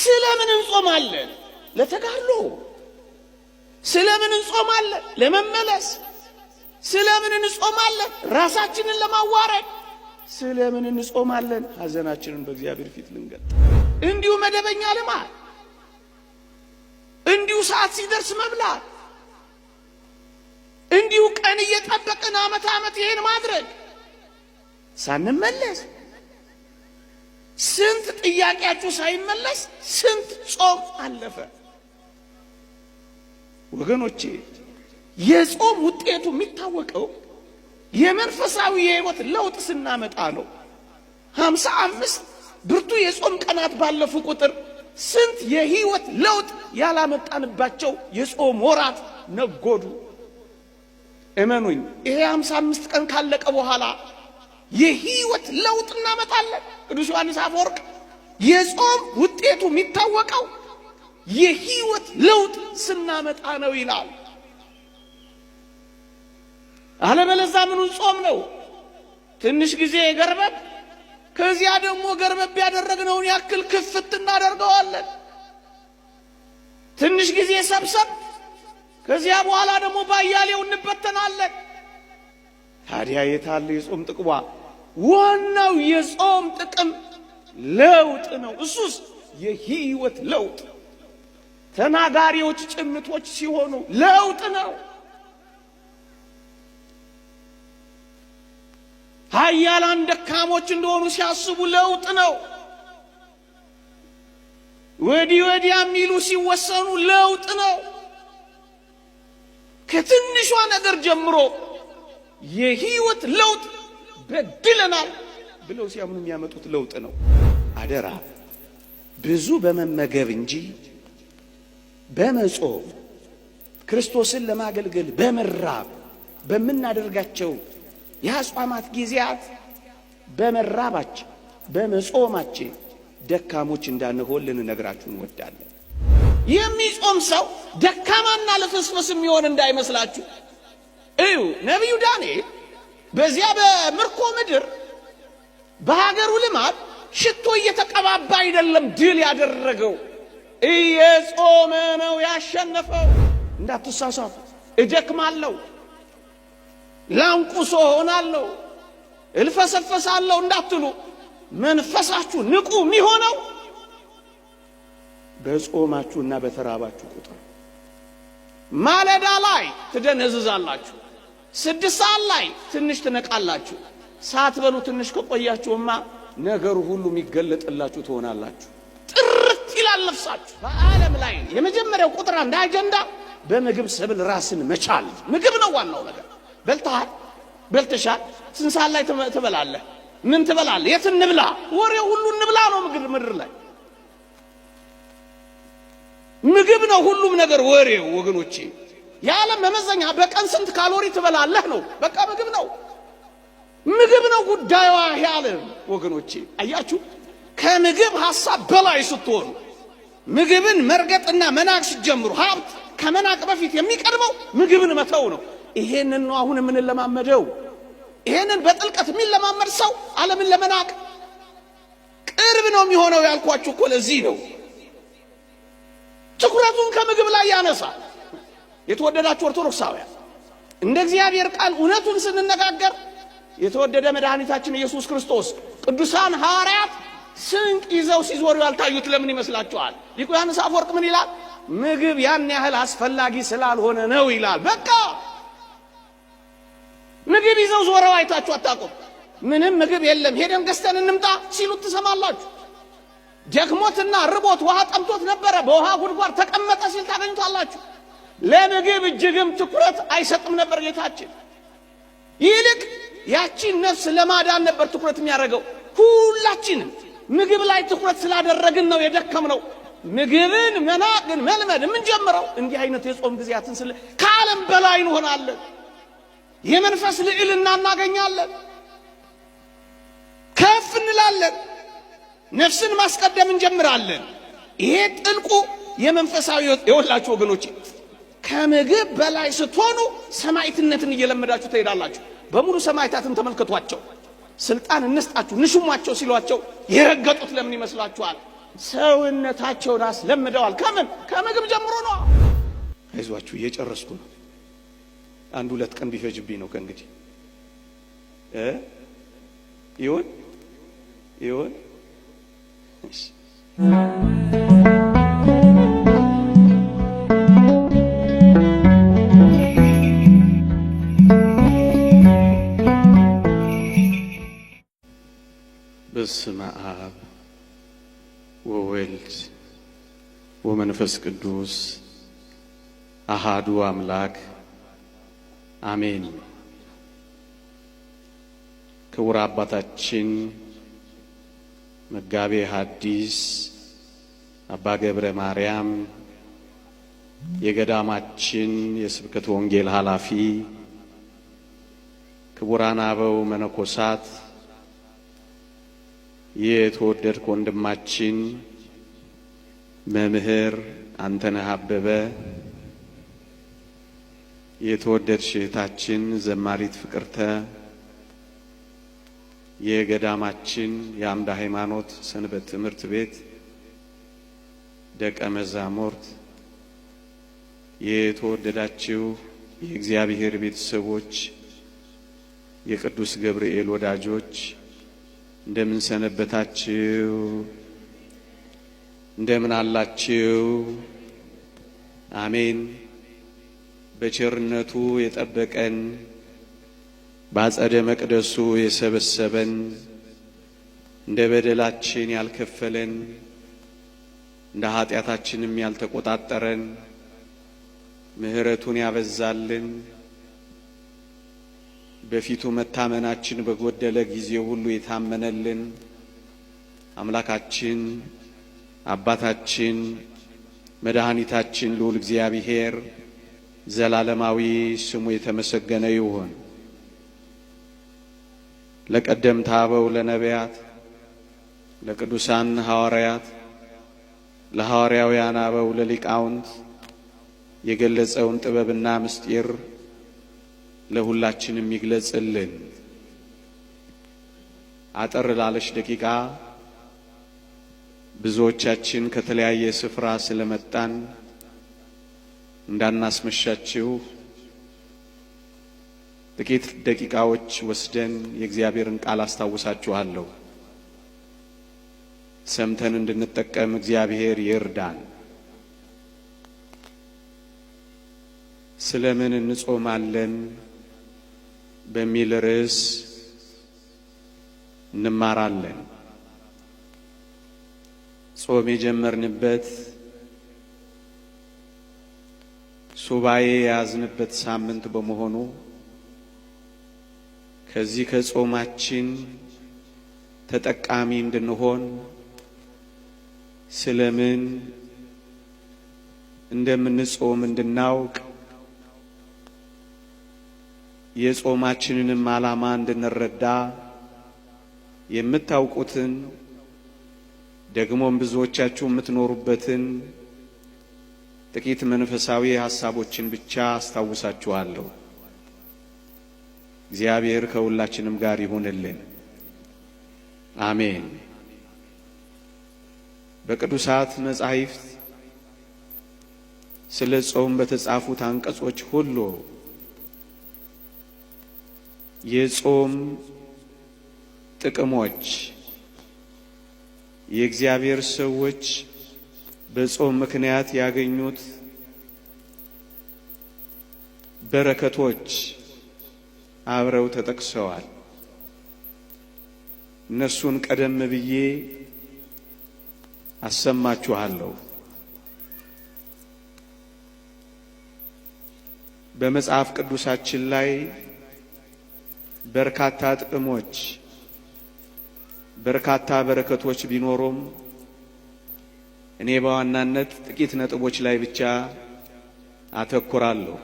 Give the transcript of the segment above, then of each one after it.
ስለምን እንጾማለን? ለተጋድሎ። ስለምን እንጾማለን? ለመመለስ። ስለምን እንጾማለን? ራሳችንን ለማዋረድ። ስለምን እንጾማለን? ሐዘናችንን በእግዚአብሔር ፊት ልንገልጥ። እንዲሁ መደበኛ ልማድ፣ እንዲሁ ሰዓት ሲደርስ መብላት፣ እንዲሁ ቀን እየጠበቅን ዓመት ዓመት ይሄን ማድረግ ሳንመለስ፣ ስንት ጥያቄያችሁ ሳይመለስ ስንት ጾም አለፈ። ወገኖቼ፣ የጾም ውጤቱ የሚታወቀው የመንፈሳዊ የህይወት ለውጥ ስናመጣ ነው። 55 ብርቱ የጾም ቀናት ባለፉ ቁጥር ስንት የህይወት ለውጥ ያላመጣንባቸው የጾም ወራት ነጎዱ። እመኑኝ፣ ይሄ 55 ቀን ካለቀ በኋላ የህይወት ለውጥ እናመጣለን። ቅዱስ ዮሐንስ አፈወርቅ የጾም ውጤቱ የሚታወቀው የህይወት ለውጥ ስናመጣ ነው ይላል። አለበለዛ ምኑን ጾም ነው? ትንሽ ጊዜ ገርበብ፣ ከዚያ ደግሞ ገርበብ ያደረግነውን ያክል ክፍት እናደርገዋለን። ትንሽ ጊዜ ሰብሰብ፣ ከዚያ በኋላ ደግሞ ባያሌው እንበተናለን። ታዲያ የታለ የጾም ጥቅሟ? ዋናው የጾም ጥቅም ለውጥ ነው። እሱስ የህይወት ለውጥ። ተናጋሪዎች ጭምቶች ሲሆኑ ለውጥ ነው። ኃያላን ደካሞች እንደሆኑ ሲያስቡ ለውጥ ነው። ወዲህ ወዲያ የሚሉ ሲወሰኑ ለውጥ ነው። ከትንሿ ነገር ጀምሮ የህይወት ለውጥ በድለናል ብለው ሲያምኑ የሚያመጡት ለውጥ ነው። አደራ፣ ብዙ በመመገብ እንጂ በመጾም፣ ክርስቶስን ለማገልገል በመራብ በምናደርጋቸው የአጽዋማት ጊዜያት በመራባችን በመጾማችን ደካሞች እንዳንሆን ልንነግራችሁ እንወዳለን። የሚጾም ሰው ደካማና ልፍስፍስ የሚሆን እንዳይመስላችሁ። እዩ፣ ነቢዩ ዳንኤል በዚያ በምርኮ ምድር በሀገሩ ልማድ ሽቶ እየተቀባባ አይደለም ድል ያደረገው፣ እየጾመ ነው ያሸነፈው። እንዳትሳሳቱ። እደክማለሁ፣ ላንቁሶ ሆናለሁ፣ እልፈሰፈሳለሁ እንዳትሉ፣ መንፈሳችሁ ንቁ የሚሆነው በጾማችሁና በተራባችሁ ቁጥር። ማለዳ ላይ ትደነዝዛላችሁ። 6 ሰዓት ላይ ትንሽ ትነቃላችሁ። ሳትበሉ ትንሽ ከቆያችሁማ ነገሩ ሁሉ የሚገለጥላችሁ ትሆናላችሁ። ጥርት ይላል ነፍሳችሁ። በዓለም ላይ የመጀመሪያው ቁጥር አንድ አጀንዳ በምግብ ሰብል ራስን መቻል። ምግብ ነው ዋናው ነገር። በልተሃል፣ በልተሻል። ስንት ሰዓት ላይ ትበላለህ? ምን ትበላለህ? የት እንብላ? ወሬው ሁሉ እንብላ ነው። ምግብ ምድር ላይ ምግብ ነው ሁሉም ነገር ወሬው ወገኖቼ። የዓለም መመዘኛ በቀን ስንት ካሎሪ ትበላለህ ነው። በቃ ምግብ ነው፣ ምግብ ነው ጉዳዩዋ የዓለም ወገኖቼ። አያችሁ፣ ከምግብ ሐሳብ በላይ ስትሆኑ፣ ምግብን መርገጥና መናቅ ስትጀምሩ፣ ሀብት ከመናቅ በፊት የሚቀድመው ምግብን መተው ነው። ይሄንን ነው አሁን የምንለማመደው። ይሄንን በጥልቀት የሚለማመድ ሰው ዓለምን ለመናቅ ቅርብ ነው የሚሆነው። ያልኳችሁ እኮ ለዚህ ነው። ትኩረቱን ከምግብ ላይ ያነሳል። የተወደዳችሁ ኦርቶዶክሳውያን፣ እንደ እግዚአብሔር ቃል እውነቱን ስንነጋገር የተወደደ መድኃኒታችን ኢየሱስ ክርስቶስ፣ ቅዱሳን ሐዋርያት ስንቅ ይዘው ሲዞሩ ያልታዩት ለምን ይመስላችኋል? ሊቁ ዮሐንስ አፈወርቅ ምን ይላል? ምግብ ያን ያህል አስፈላጊ ስላልሆነ ነው ይላል። በቃ ምግብ ይዘው ዞረው አይታችሁ አታውቁም። ምንም ምግብ የለም፣ ሄደን ገዝተን እንምጣ ሲሉት ትሰማላችሁ። ደክሞትና ርቦት ውሃ ጠምቶት ነበረ፣ በውሃ ጉድጓድ ተቀመጠ ሲል ታገኙታላችሁ። ለምግብ እጅግም ትኩረት አይሰጥም ነበር ጌታችን። ይልቅ ያቺን ነፍስ ለማዳን ነበር ትኩረት የሚያደርገው። ሁላችንም ምግብ ላይ ትኩረት ስላደረግን ነው የደከምነው። ምግብን መናቅን መልመድ የምንጀምረው እንዲህ አይነት የጾም ጊዜያትን ስለ ከዓለም በላይ እንሆናለን። የመንፈስ ልዕልና እናገኛለን። ከፍ እንላለን። ነፍስን ማስቀደም እንጀምራለን። ይሄ ጥልቁ የመንፈሳዊ የወላችሁ ወገኖቼ፣ ከምግብ በላይ ስትሆኑ ሰማዕትነትን እየለመዳችሁ ትሄዳላችሁ። በሙሉ ሰማዕታትን ተመልከቷቸው። ስልጣን እንስጣችሁ ንሹሟቸው ሲሏቸው የረገጡት ለምን ይመስላችኋል? ሰውነታቸውን አስለምደዋል። ከምን ከምግብ ጀምሮ ነው። አይዟችሁ እየጨረስኩ ነው። አንድ ሁለት ቀን ቢፈጅብኝ ነው ከእንግዲህ ይሁን ይሁን። በስመ አብ ወወልድ ወመንፈስ ቅዱስ አሃዱ አምላክ አሜን። ክቡር አባታችን መጋቤ ሐዲስ አባ ገብረ ማርያም የገዳማችን የስብከት ወንጌል ኃላፊ፣ ክቡራን አበው መነኮሳት፣ የተወደድክ ወንድማችን መምህር አንተነህ አበበ፣ የተወደድሽ እህታችን ዘማሪት ፍቅርተ፣ የገዳማችን የአምደ ሃይማኖት ሰንበት ትምህርት ቤት ደቀ መዛሙርት፣ የተወደዳችሁ የእግዚአብሔር ቤተሰቦች፣ የቅዱስ ገብርኤል ወዳጆች እንደምን ሰነበታችሁ? እንደምን አላችሁ? አሜን። በቸርነቱ የጠበቀን በአጸደ መቅደሱ የሰበሰበን እንደ በደላችን ያልከፈለን እንደ ኃጢአታችንም ያልተቆጣጠረን ምሕረቱን ያበዛልን በፊቱ መታመናችን በጎደለ ጊዜ ሁሉ የታመነልን አምላካችን አባታችን መድኃኒታችን ልዑል እግዚአብሔር ዘላለማዊ ስሙ የተመሰገነ ይሁን። ለቀደምት አበው ለነቢያት፣ ለቅዱሳን ሐዋርያት፣ ለሐዋርያውያን አበው ለሊቃውንት የገለጸውን ጥበብና ምስጢር ለሁላችንም ይግለጽልን። አጠር ላለች ደቂቃ ብዙዎቻችን ከተለያየ ስፍራ ስለመጣን እንዳናስመሻችሁ ጥቂት ደቂቃዎች ወስደን የእግዚአብሔርን ቃል አስታውሳችኋለሁ። ሰምተን እንድንጠቀም እግዚአብሔር ይርዳን። ስለምን እንጾማለን በሚል ርዕስ እንማራለን። ጾም የጀመርንበት ሱባኤ የያዝንበት ሳምንት በመሆኑ ከዚህ ከጾማችን ተጠቃሚ እንድንሆን ስለምን እንደምንጾም እንድናውቅ የጾማችንንም ዓላማ እንድንረዳ የምታውቁትን ደግሞም ብዙዎቻችሁ የምትኖሩበትን ጥቂት መንፈሳዊ ሐሳቦችን ብቻ አስታውሳችኋለሁ። እግዚአብሔር ከሁላችንም ጋር ይሁንልን፣ አሜን። በቅዱሳት መጻሕፍት ስለ ጾም በተጻፉት አንቀጾች ሁሉ የጾም ጥቅሞች የእግዚአብሔር ሰዎች በጾም ምክንያት ያገኙት በረከቶች አብረው ተጠቅሰዋል። እነርሱን ቀደም ብዬ አሰማችኋለሁ። በመጽሐፍ ቅዱሳችን ላይ በርካታ ጥቅሞች በርካታ በረከቶች ቢኖሩም እኔ በዋናነት ጥቂት ነጥቦች ላይ ብቻ አተኩራለሁ።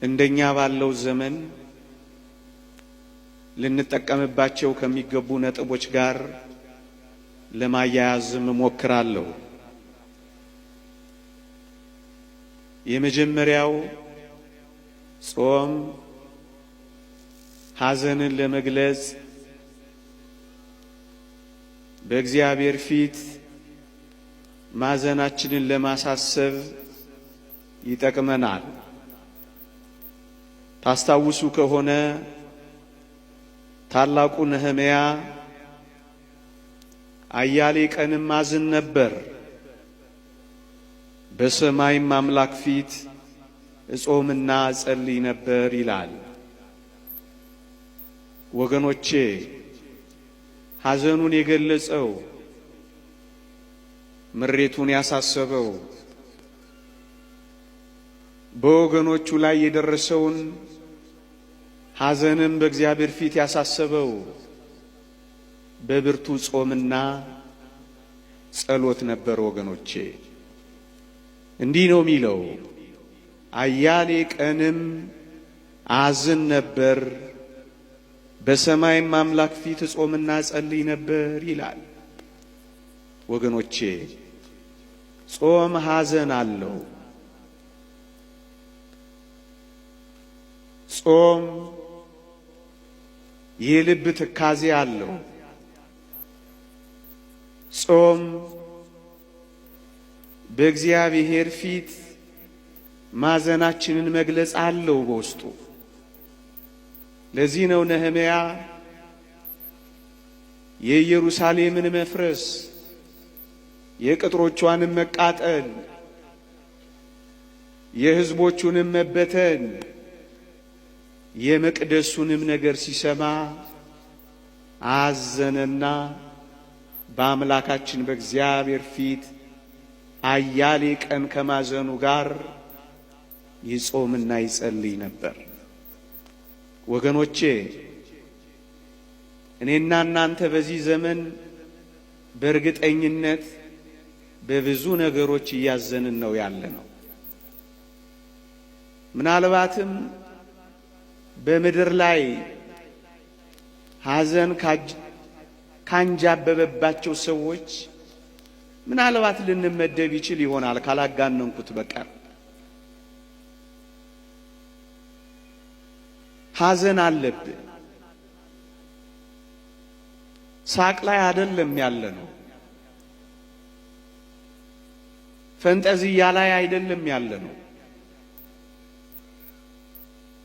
እንደኛ ባለው ዘመን ልንጠቀምባቸው ከሚገቡ ነጥቦች ጋር ለማያያዝም እሞክራለሁ። የመጀመሪያው ጾም ሐዘንን ለመግለጽ በእግዚአብሔር ፊት ማዘናችንን ለማሳሰብ ይጠቅመናል። ታስታውሱ ከሆነ ታላቁ ነህምያ አያሌ ቀንም አዝን ነበር፣ በሰማይም አምላክ ፊት እጾምና እጸልይ ነበር ይላል። ወገኖቼ ሐዘኑን የገለጸው ምሬቱን ያሳሰበው በወገኖቹ ላይ የደረሰውን ሐዘንም በእግዚአብሔር ፊት ያሳሰበው በብርቱ ጾምና ጸሎት ነበር። ወገኖቼ እንዲህ ነው የሚለው፣ አያሌ ቀንም አዝን ነበር፣ በሰማይም አምላክ ፊት ጾምና ጸልይ ነበር ይላል። ወገኖቼ ጾም ሐዘን አለው። ጾም የልብ ትካዜ አለው። ጾም በእግዚአብሔር ፊት ማዘናችንን መግለጽ አለው በውስጡ። ለዚህ ነው ነህምያ የኢየሩሳሌምን መፍረስ የቅጥሮቿንም መቃጠል የሕዝቦቹንም መበተን የመቅደሱንም ነገር ሲሰማ አዘነና በአምላካችን በእግዚአብሔር ፊት አያሌ ቀን ከማዘኑ ጋር ይጾምና ይጸልይ ነበር። ወገኖቼ እኔና እናንተ በዚህ ዘመን በእርግጠኝነት በብዙ ነገሮች እያዘንን ነው ያለ ነው። ምናልባትም በምድር ላይ ሐዘን ካንጃበበባቸው ሰዎች ምናልባት ልንመደብ ይችል ይሆናል ካላጋነንኩት በቀር። ሐዘን አለብን። ሳቅ ላይ አይደለም ያለ ነው። ፈንጠዝያ ላይ አይደለም ያለ ነው።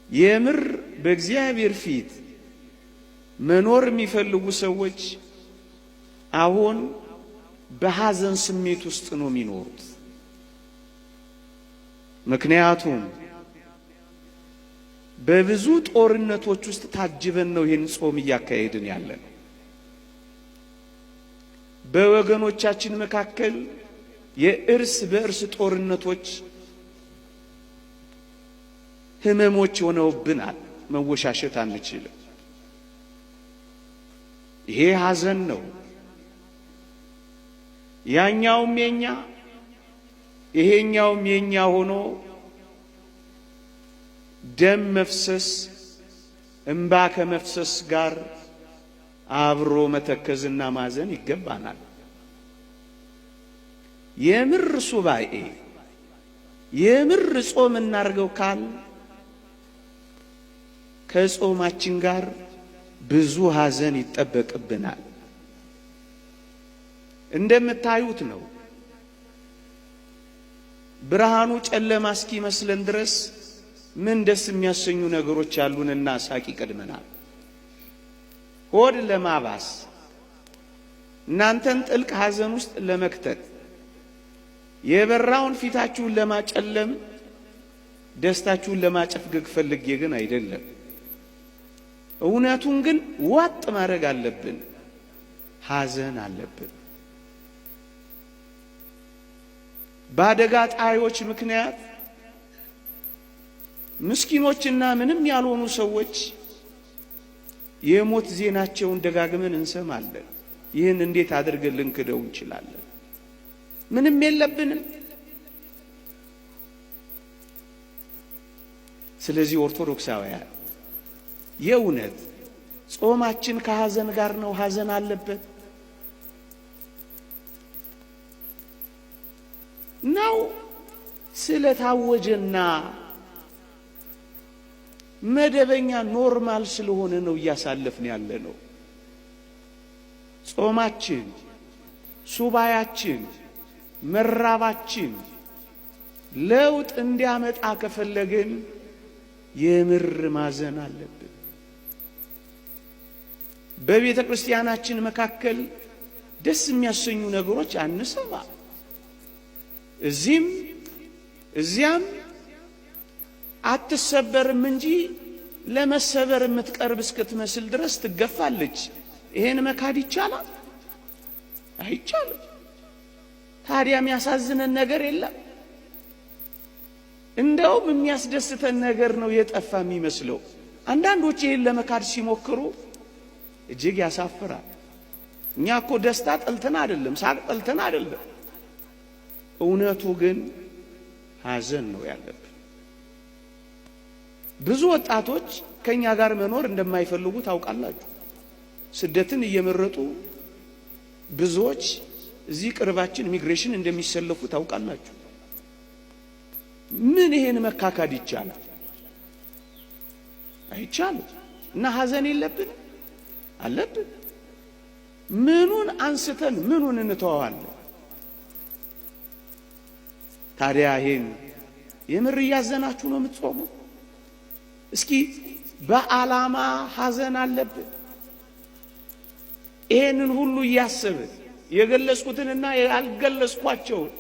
የምር በእግዚአብሔር ፊት መኖር የሚፈልጉ ሰዎች አሁን በሐዘን ስሜት ውስጥ ነው የሚኖሩት። ምክንያቱም በብዙ ጦርነቶች ውስጥ ታጅበን ነው ይህን ጾም እያካሄድን ያለ ነው። በወገኖቻችን መካከል የእርስ በእርስ ጦርነቶች ህመሞች ሆነውብናል። መወሻሸት አንችልም። ይሄ ሐዘን ነው። ያኛውም የኛ ይሄኛውም የኛ ሆኖ ደም መፍሰስ እምባ ከመፍሰስ ጋር አብሮ መተከዝና ማዘን ይገባናል። የምር ሱባኤ የምር ጾም እናርገው ካል ከጾማችን ጋር ብዙ ሐዘን ይጠበቅብናል። እንደምታዩት ነው። ብርሃኑ ጨለማ እስኪመስለን ድረስ ምን ደስ የሚያሰኙ ነገሮች ያሉንና ሳቅ ይቀድመናል። ሆድ ለማባስ እናንተን ጥልቅ ሐዘን ውስጥ ለመክተት የበራውን ፊታችሁን ለማጨለም ደስታችሁን ለማጨፍገግ ፈልጌ ግን አይደለም። እውነቱን ግን ዋጥ ማድረግ አለብን። ሐዘን አለብን። በአደጋ ጣዮች ምክንያት ምስኪኖችና ምንም ያልሆኑ ሰዎች የሞት ዜናቸውን ደጋግመን እንሰማለን። ይህን እንዴት አድርገን ልንክደው እንችላለን? ምንም የለብንም። ስለዚህ ኦርቶዶክሳውያን የእውነት ጾማችን ከሐዘን ጋር ነው። ሐዘን አለበት ነው ስለታወጀና መደበኛ normal ስለሆነ ነው እያሳለፍን ያለ ነው። ጾማችን፣ ሱባያችን፣ መራባችን ለውጥ እንዲያመጣ ከፈለግን የምር ማዘን አለብን። በቤተ ክርስቲያናችን መካከል ደስ የሚያሰኙ ነገሮች አንሰማ። እዚህም እዚያም አትሰበርም እንጂ ለመሰበር የምትቀርብ እስክትመስል ድረስ ትገፋለች። ይሄን መካድ ይቻላል? አይቻልም። ታዲያ የሚያሳዝነን ነገር የለም። እንደውም የሚያስደስተን ነገር ነው የጠፋ የሚመስለው። አንዳንዶች ይህን ለመካድ ሲሞክሩ እጅግ ያሳፍራል። እኛ እኮ ደስታ ጠልተን አይደለም፣ ሳቅ ጠልተን አይደለም። እውነቱ ግን ሐዘን ነው ያለብን። ብዙ ወጣቶች ከኛ ጋር መኖር እንደማይፈልጉ ታውቃላችሁ። ስደትን እየመረጡ ብዙዎች እዚህ ቅርባችን ኢሚግሬሽን እንደሚሰለፉ ታውቃላችሁ። ምን ይሄን መካካድ ይቻላል? አይቻልም። እና ሐዘን የለብን አለብን። ምኑን አንስተን ምኑን እንተዋዋለን? ታዲያ ይሄን የምር እያዘናችሁ ነው የምትጾሙ? እስኪ በዓላማ ሐዘን አለብን። ይሄንን ሁሉ እያሰብን የገለጽኩትንና ያልገለጽኳቸውን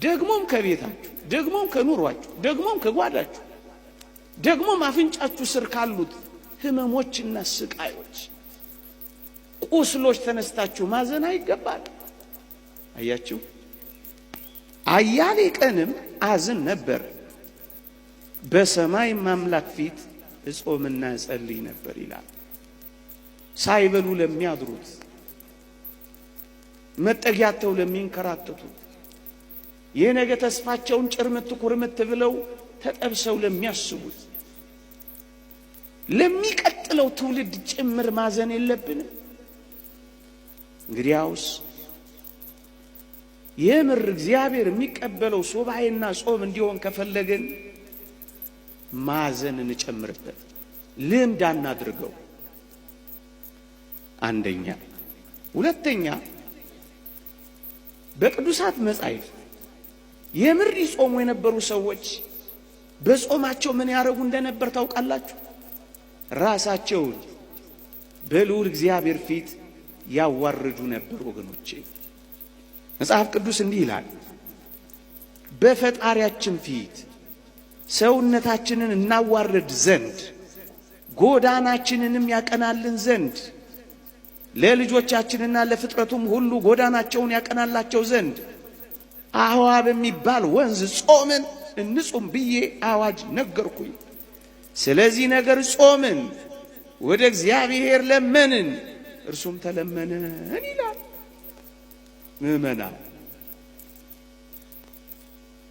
ደግሞም ከቤታችሁ ደግሞም ከኑሯችሁ ደግሞም ከጓዳችሁ ደግሞም አፍንጫችሁ ስር ካሉት ህመሞችና ስቃዮች፣ ቁስሎች ተነስታችሁ ማዘን አይገባል። አያችሁ፣ አያሌ ቀንም አዝን ነበር፣ በሰማይ አምላክ ፊት እጾምና እጸልይ ነበር ይላል። ሳይበሉ ለሚያድሩት፣ መጠጊያተው ለሚንከራተቱት፣ የነገ ተስፋቸውን ጭርምት ኩርምት ብለው ተጠብሰው ለሚያስቡት፣ ለሚቀጥለው ትውልድ ጭምር ማዘን የለብንም? እንግዲያውስ የምር እግዚአብሔር የሚቀበለው ሱባኤና ጾም እንዲሆን ከፈለግን ማዘን እንጨምርበት፣ ልምድ አናድርገው። አንደኛ። ሁለተኛ፣ በቅዱሳት መጻሕፍት የምር ይጾሙ የነበሩ ሰዎች በጾማቸው ምን ያደረጉ እንደነበር ታውቃላችሁ? ራሳቸውን በልዑል እግዚአብሔር ፊት ያዋርዱ ነበር። ወገኖቼ መጽሐፍ ቅዱስ እንዲህ ይላል፣ በፈጣሪያችን ፊት ሰውነታችንን እናዋርድ ዘንድ ጎዳናችንንም ያቀናልን ዘንድ ለልጆቻችንና ለፍጥረቱም ሁሉ ጎዳናቸውን ያቀናላቸው ዘንድ አህዋ በሚባል ወንዝ ጾምን እንጹም ብዬ አዋጅ ነገርኩኝ። ስለዚህ ነገር ጾምን፣ ወደ እግዚአብሔር ለመንን፣ እርሱም ተለመነን ይላል። ምዕመናን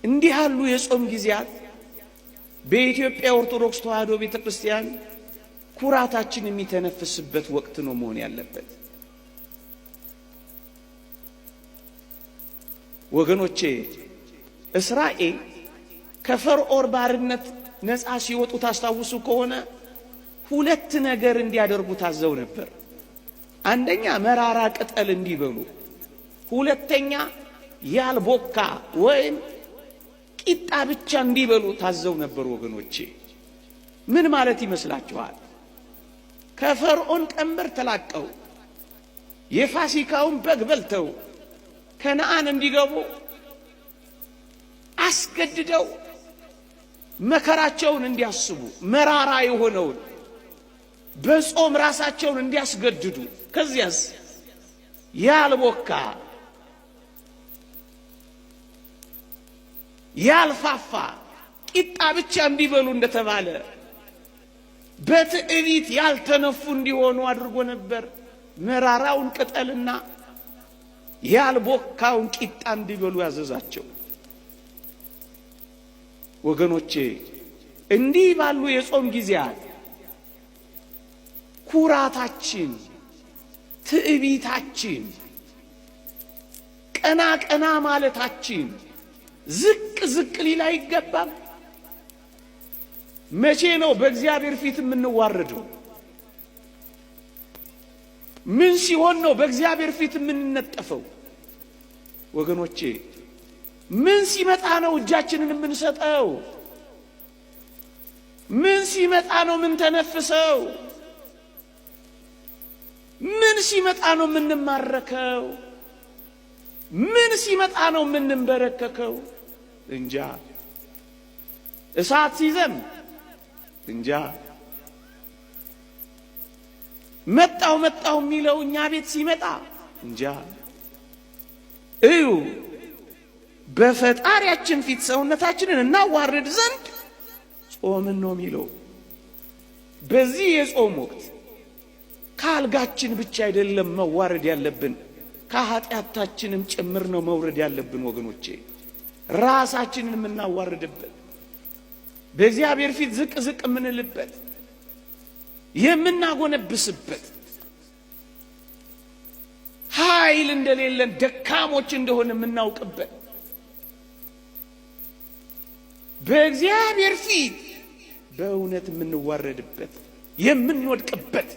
እንዲህ ያሉ የጾም ጊዜያት በኢትዮጵያ ኦርቶዶክስ ተዋሕዶ ቤተ ክርስቲያን ኩራታችን የሚተነፍስበት ወቅት ነው መሆን ያለበት። ወገኖቼ እስራኤል ከፈርዖን ባርነት ነፃ ሲወጡ ታስታውሱ ከሆነ ሁለት ነገር እንዲያደርጉ ታዘው ነበር። አንደኛ መራራ ቅጠል እንዲበሉ፣ ሁለተኛ ያልቦካ ወይም ቂጣ ብቻ እንዲበሉ ታዘው ነበር። ወገኖቼ ምን ማለት ይመስላችኋል? ከፈርዖን ቀንበር ተላቀው የፋሲካውን በግ በልተው ከነአን እንዲገቡ አስገድደው መከራቸውን እንዲያስቡ መራራ የሆነውን በጾም ራሳቸውን እንዲያስገድዱ፣ ከዚያስ ያልቦካ ያልፋፋ ቂጣ ብቻ እንዲበሉ እንደተባለ በትዕቢት ያልተነፉ እንዲሆኑ አድርጎ ነበር። መራራውን ቅጠልና ያልቦካውን ቂጣ እንዲበሉ ያዘዛቸው። ወገኖቼ እንዲህ ባሉ የጾም ጊዜያት ኩራታችን፣ ትዕቢታችን፣ ቀና ቀና ማለታችን ዝቅ ዝቅ ሊል አይገባም። መቼ ነው በእግዚአብሔር ፊት የምንዋረደው? ምን ሲሆን ነው በእግዚአብሔር ፊት የምንነጠፈው? ወገኖቼ ምን ሲመጣ ነው እጃችንን የምንሰጠው? ምን ሲመጣ ነው የምንተነፍሰው? ምን ሲመጣ ነው የምንማረከው? ምን ሲመጣ ነው የምንንበረከከው? እንጃ። እሳት ሲዘንብ እንጃ። መጣው መጣው የሚለው እኛ ቤት ሲመጣ እንጃ። እዩ፣ በፈጣሪያችን ፊት ሰውነታችንን እናዋርድ ዘንድ ጾምን ነው የሚለው። በዚህ የጾም ወቅት ከአልጋችን ብቻ አይደለም መዋረድ ያለብን፣ ከኃጢአታችንም ጭምር ነው መውረድ ያለብን ወገኖቼ። ራሳችንን የምናዋርድበት፣ በእግዚአብሔር ፊት ዝቅ ዝቅ የምንልበት፣ የምናጎነብስበት፣ ኃይል እንደሌለን ደካሞች እንደሆነ የምናውቅበት፣ በእግዚአብሔር ፊት በእውነት የምንዋረድበት፣ የምንወድቅበት፣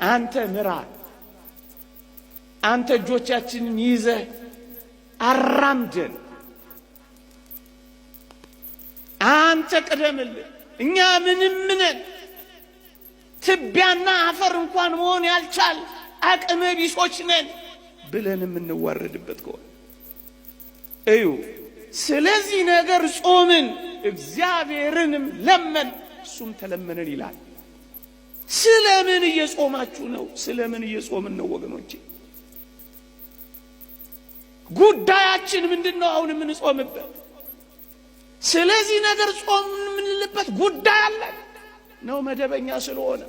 አንተ ምራን፣ አንተ እጆቻችንን ይዘህ አራምደን፣ አንተ ቅደምልን፣ እኛ ምንም ነን፣ ትቢያና አፈር እንኳን መሆን ያልቻል አቅመ ቢሶች ነን ብለን የምንዋረድበት ከሆነ እዩ። ስለዚህ ነገር ጾምን፣ እግዚአብሔርንም ለመን፣ እሱም ተለመነን ይላል። ስለምን እየጾማችሁ ነው? ስለምን እየጾምን ነው ወገኖቼ? ጉዳያችን ምንድን ነው? አሁን የምንጾምበት ስለዚህ ነገር ጾም የምንልበት ጉዳይ አለ ነው? መደበኛ ስለሆነ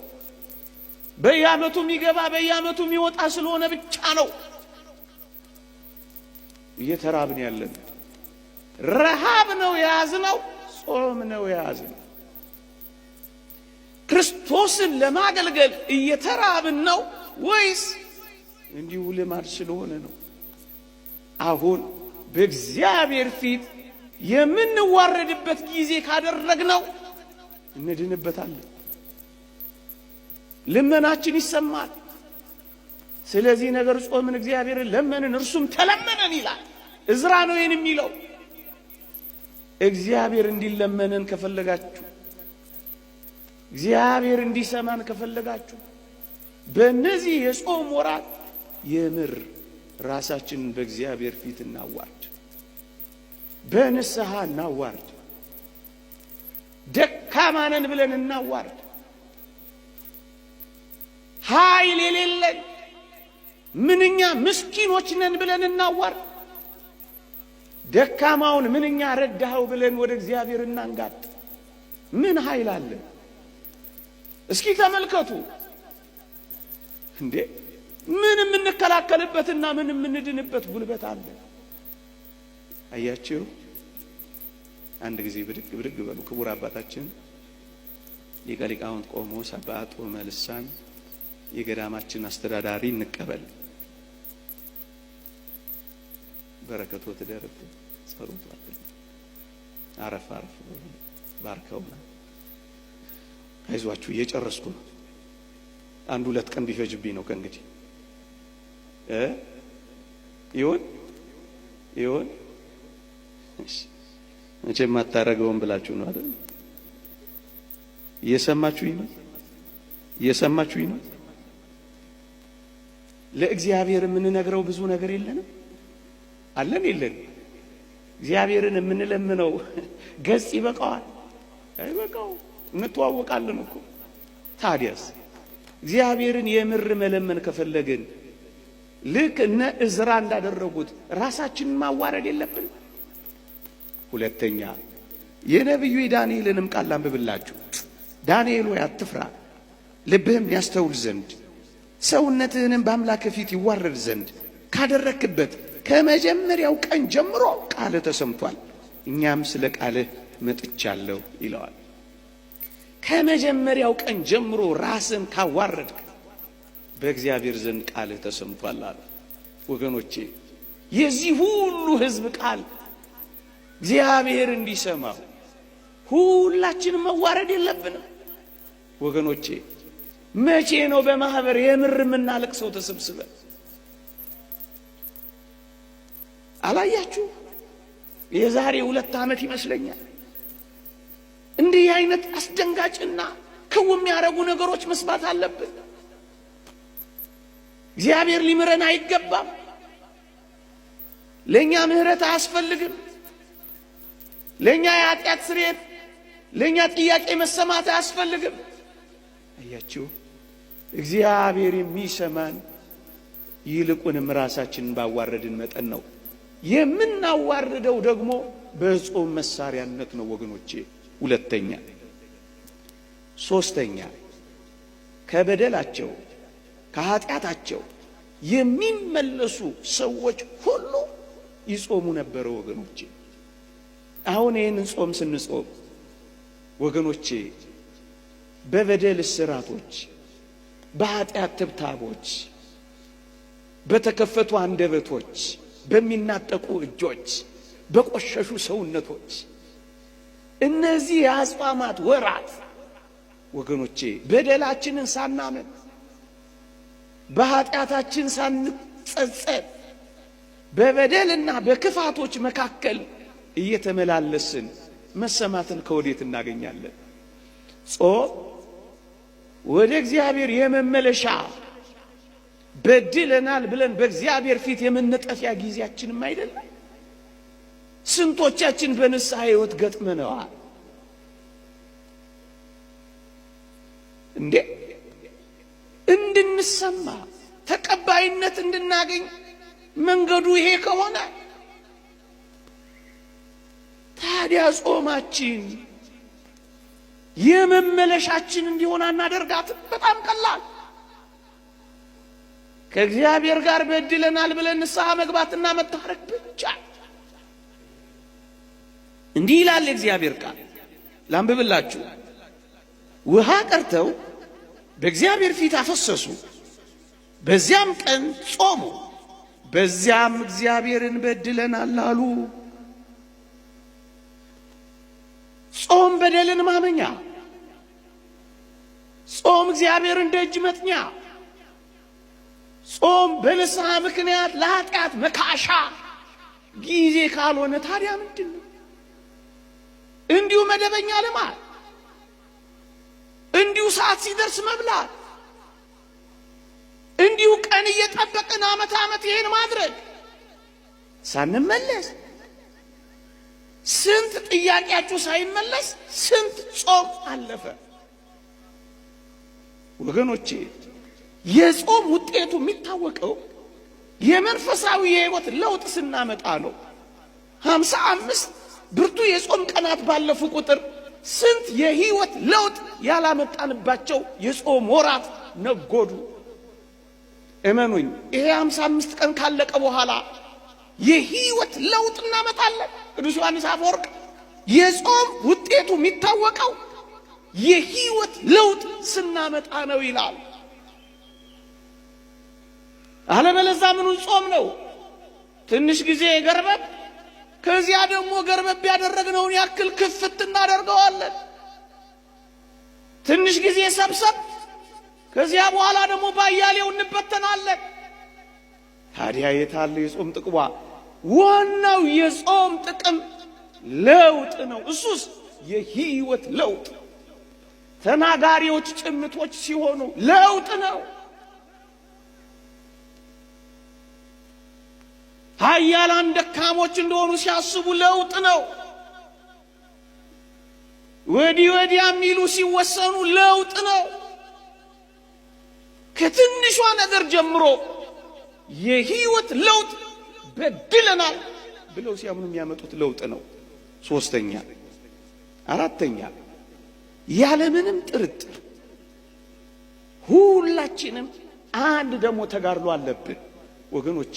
በየዓመቱ የሚገባ በየዓመቱ የሚወጣ ስለሆነ ብቻ ነው እየተራብን ያለን። ረሃብ ነው የያዝነው፣ ጾም ነው የያዝነው። ክርስቶስን ለማገልገል እየተራብን ነው ወይስ እንዲሁ ልማድ ስለሆነ ነው? አሁን በእግዚአብሔር ፊት የምንዋረድበት ጊዜ ካደረግነው እንድንበታለን። ልመናችን ይሰማል። ስለዚህ ነገር ጾምን፣ እግዚአብሔርን ለመንን፣ እርሱም ተለመነን ይላል። እዝራ ነው ይህን የሚለው። እግዚአብሔር እንዲለመነን ከፈለጋችሁ፣ እግዚአብሔር እንዲሰማን ከፈለጋችሁ በእነዚህ የጾም ወራት የምር ራሳችንን በእግዚአብሔር ፊት እናዋርድ፣ በንስሐ እናዋርድ፣ ደካማ ነን ብለን እናዋርድ። ኃይል የሌለን ምንኛ ምስኪኖች ነን ብለን እናዋርድ። ደካማውን ምንኛ ረዳኸው ብለን ወደ እግዚአብሔር እናንጋጥ። ምን ኃይል አለን? እስኪ ተመልከቱ እንዴ! ምን የምንከላከልበትና ምን የምንድንበት ጉልበት አለ? አያችሁ፣ አንድ ጊዜ ብድግ ብድግ በሉ። ክቡር አባታችን ሊቀ ሊቃውንት ቆሞስ አባ ጦመ ልሳን የገዳማችን አስተዳዳሪ እንቀበል። በረከቶ ትደርብን፣ ጸሎቱ አረፍ አረፍ ባርከውና አይዟችሁ፣ እየጨረስኩ ነው። አንድ ሁለት ቀን ቢፈጅብኝ ነው ከእንግዲህ ይሁን ይሁን። መቼም አታረገውም ብላችሁ ነው አይደል? እየሰማችሁኝ ነው? እየሰማችሁኝ ነው? ለእግዚአብሔር የምንነግረው ብዙ ነገር የለንም አለን? የለን? እግዚአብሔርን የምንለምነው ገጽ ይበቃዋል? አይበቃው። እንተዋወቃለን እኮ። ታዲያስ እግዚአብሔርን የምር መለመን ከፈለግን ልክ እነ እዝራ እንዳደረጉት ራሳችንን ማዋረድ የለብን። ሁለተኛ የነቢዩ የዳንኤልንም ቃል ላንብብላችሁ። ዳንኤል ሆይ አትፍራ፣ ልብህም ያስተውል ዘንድ ሰውነትህንም በአምላክህ ፊት ይዋረድ ዘንድ ካደረክበት ከመጀመሪያው ቀን ጀምሮ ቃልህ ተሰምቷል፣ እኛም ስለ ቃልህ መጥቻለሁ ይለዋል። ከመጀመሪያው ቀን ጀምሮ ራስን ካዋረድክ በእግዚአብሔር ዘንድ ቃልህ ተሰምቷል አለ። ወገኖቼ የዚህ ሁሉ ሕዝብ ቃል እግዚአብሔር እንዲሰማው ሁላችንም መዋረድ የለብንም ወገኖቼ። መቼ ነው በማህበር የምር የምናለቅሰው ተሰብስበን? አላያችሁ? የዛሬ 2 ዓመት ይመስለኛል እንዲህ አይነት አስደንጋጭና ክው የሚያደርጉ ነገሮች መስማት አለብን። እግዚአብሔር ሊምረን አይገባም። ለኛ ምህረት አያስፈልግም። ለኛ የኃጢአት ስርየት፣ ለኛ ጥያቄ መሰማት አያስፈልግም። አያችሁ፣ እግዚአብሔር የሚሰማን ይልቁንም ራሳችንን ባዋረድን መጠን ነው። የምናዋርደው ደግሞ በጾም መሳሪያነት ነው ወገኖቼ። ሁለተኛ፣ ሶስተኛ፣ ከበደላቸው ከኃጢአታቸው የሚመለሱ ሰዎች ሁሉ ይጾሙ ነበር ወገኖቼ። አሁን ይህንን ጾም ስንጾም ወገኖቼ በበደል እስራቶች፣ በኃጢአት ትብታቦች፣ በተከፈቱ አንደበቶች፣ በሚናጠቁ እጆች፣ በቆሸሹ ሰውነቶች እነዚህ የአጽዋማት ወራት ወገኖቼ በደላችንን ሳናምን በኃጢአታችን ሳንጸጸት በበደልና በክፋቶች መካከል እየተመላለስን መሰማትን ከወዴት እናገኛለን? ጾም ወደ እግዚአብሔር የመመለሻ በድለናል ብለን በእግዚአብሔር ፊት የመነጠፊያ ጊዜያችንም አይደለም። ስንቶቻችን በንስሐ ሕይወት ገጥመነዋል እንዴ? እንድንሰማ ተቀባይነት እንድናገኝ መንገዱ ይሄ ከሆነ ታዲያ ጾማችን የመመለሻችን እንዲሆን አናደርጋትም? በጣም ቀላል። ከእግዚአብሔር ጋር በድለናል ብለን ንስሐ መግባትና መታረቅ ብቻ። እንዲህ ይላል የእግዚአብሔር ቃል፣ ላንብብላችሁ። ውሃ ቀርተው በእግዚአብሔር ፊት አፈሰሱ፣ በዚያም ቀን ጾሙ፣ በዚያም እግዚአብሔርን በድለናል አሉ። ጾም በደልን ማመኛ፣ ጾም እግዚአብሔርን ደጅ መጥኛ፣ ጾም በንስሐ ምክንያት ለኃጢአት መካሻ ጊዜ ካልሆነ ታዲያ ምንድን ነው? እንዲሁ መደበኛ ልማድ፣ እንዲሁ ሰዓት ሲደርስ መብላት፣ እንዲሁ ቀን እየጠበቅን ዓመት ዓመት ይሄን ማድረግ ሳንመለስ፣ ስንት ጥያቄያችሁ ሳይመለስ ስንት ጾም አለፈ ወገኖቼ። የጾም ውጤቱ የሚታወቀው የመንፈሳዊ የህይወት ለውጥ ስናመጣ ነው። 55 ብርቱ የጾም ቀናት ባለፉ ቁጥር ስንት የህይወት ለውጥ ያላመጣንባቸው የጾም ወራት ነጎዱ። እመኑኝ፣ ይሄ 55 ቀን ካለቀ በኋላ የህይወት ለውጥ እናመጣለን። ቅዱስ ዮሐንስ አፈወርቅ የጾም ውጤቱ የሚታወቀው የህይወት ለውጥ ስናመጣ ነው ይላል። አለበለዛ ምኑን ጾም ነው? ትንሽ ጊዜ ገርበብ፣ ከዚያ ደግሞ ገርበብ ያደረግነውን ያክል ክፍት እናደርገዋለን። ትንሽ ጊዜ ሰብሰብ፣ ከዚያ በኋላ ደግሞ ባያሌው እንበተናለን። ታዲያ የታለ የጾም ጥቅሟ? ዋናው የጾም ጥቅም ለውጥ ነው። እሱስ የህይወት ለውጥ። ተናጋሪዎች ጭምቶች ሲሆኑ ለውጥ ነው። ኃያላን ደካሞች እንደሆኑ ሲያስቡ ለውጥ ነው። ወዲህ ወዲያ የሚሉ ሲወሰኑ ለውጥ ነው። ከትንሿ ነገር ጀምሮ የህይወት ለውጥ በድለናል ብለው ሲያምኑ የሚያመጡት ለውጥ ነው። ሶስተኛ፣ አራተኛ፣ ያለምንም ጥርጥር ሁላችንም አንድ ደግሞ ተጋድሎ አለብን ወገኖቼ።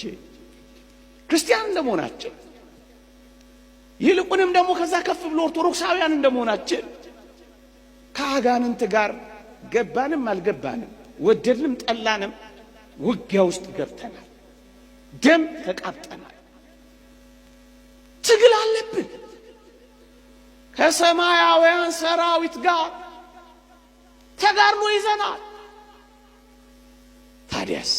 ክርስቲያን እንደመሆናችን ይልቁንም ደግሞ ከዛ ከፍ ብሎ ኦርቶዶክሳውያን እንደመሆናችን ከአጋንንት ጋር ገባንም አልገባንም ወደድንም ጠላንም ውጊያ ውስጥ ገብተናል። ደም ተቃብጠናል። ትግል አለብን። ከሰማያውያን ሰራዊት ጋር ተጋድሎ ይዘናል። ታዲያስ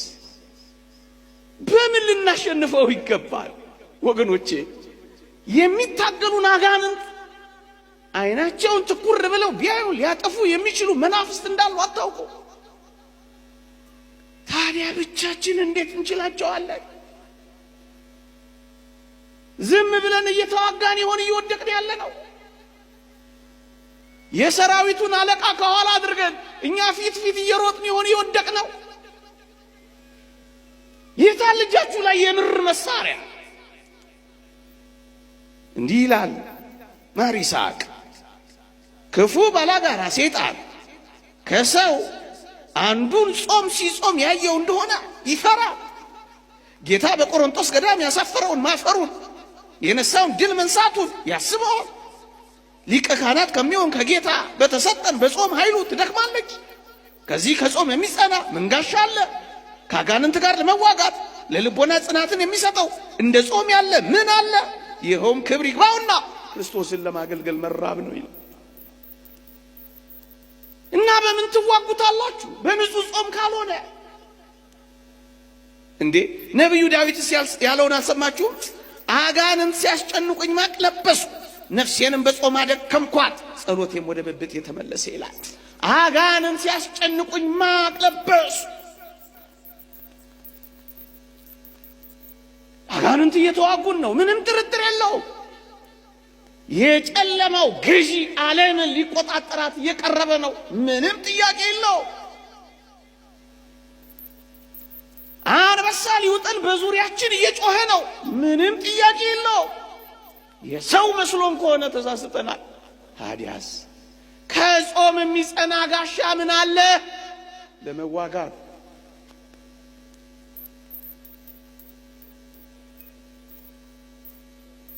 በምን ልናሸንፈው ይገባል? ወገኖቼ የሚታገሉን አጋንንት አይናቸውን ትኩር ብለው ቢያዩ ሊያጠፉ የሚችሉ መናፍስት እንዳሉ አታውቁ። ታዲያ ብቻችን እንዴት እንችላቸዋለን? ዝም ብለን እየተዋጋን ይሆን እየወደቅን ያለ ነው? የሰራዊቱን አለቃ ከኋላ አድርገን እኛ ፊት ፊት እየሮጥን ይሆን እየወደቅ ነው? የታል እጃችሁ ላይ የምር መሳሪያ? እንዲህ ይላል ማር ይስሐቅ፣ ክፉ ባላጋራ ሰይጣን ከሰው አንዱን ጾም ሲጾም ያየው እንደሆነ ይፈራል። ጌታ በቆሮንቶስ ገዳም ያሳፈረውን ማፈሩን የነሳውን ድል መንሳቱን ያስበዋል። ሊቀ ካህናት ከሚሆን ከጌታ በተሰጠን በጾም ኃይሉ ትደክማለች። ከዚህ ከጾም የሚጸና መንጋሻ አለ። ከአጋንንት ጋር ለመዋጋት ለልቦና ጽናትን የሚሰጠው እንደ ጾም ያለ ምን አለ? ይኸውም ክብር ይግባውና ክርስቶስን ለማገልገል መራብ ነው ይላል። እና በምን ትዋጉታላችሁ? በንጹህ ጾም ካልሆነ እንዴ። ነቢዩ ዳዊትስ ያለውን አልሰማችሁም? አጋንንት ሲያስጨንቁኝ ማቅ ለበስኩ፣ ነፍሴንም በጾም አደከምኳት፣ ጸሎቴም ወደ ብብቴ የተመለሰ ይላል። አጋንንት ሲያስጨንቁኝ ማቅ ለበስኩ። አጋንንት እየተዋጉን ነው፣ ምንም ጥርጥር የለውም። የጨለማው ገዢ ዓለምን ሊቆጣጠራት እየቀረበ ነው፣ ምንም ጥያቄ የለው። አንበሳ ሊውጠን በዙሪያችን እየጮኸ ነው፣ ምንም ጥያቄ የለው። የሰው መስሎን ከሆነ ተሳስተናል። ታዲያስ ከጾም የሚጸና ጋሻ ምን አለ ለመዋጋት?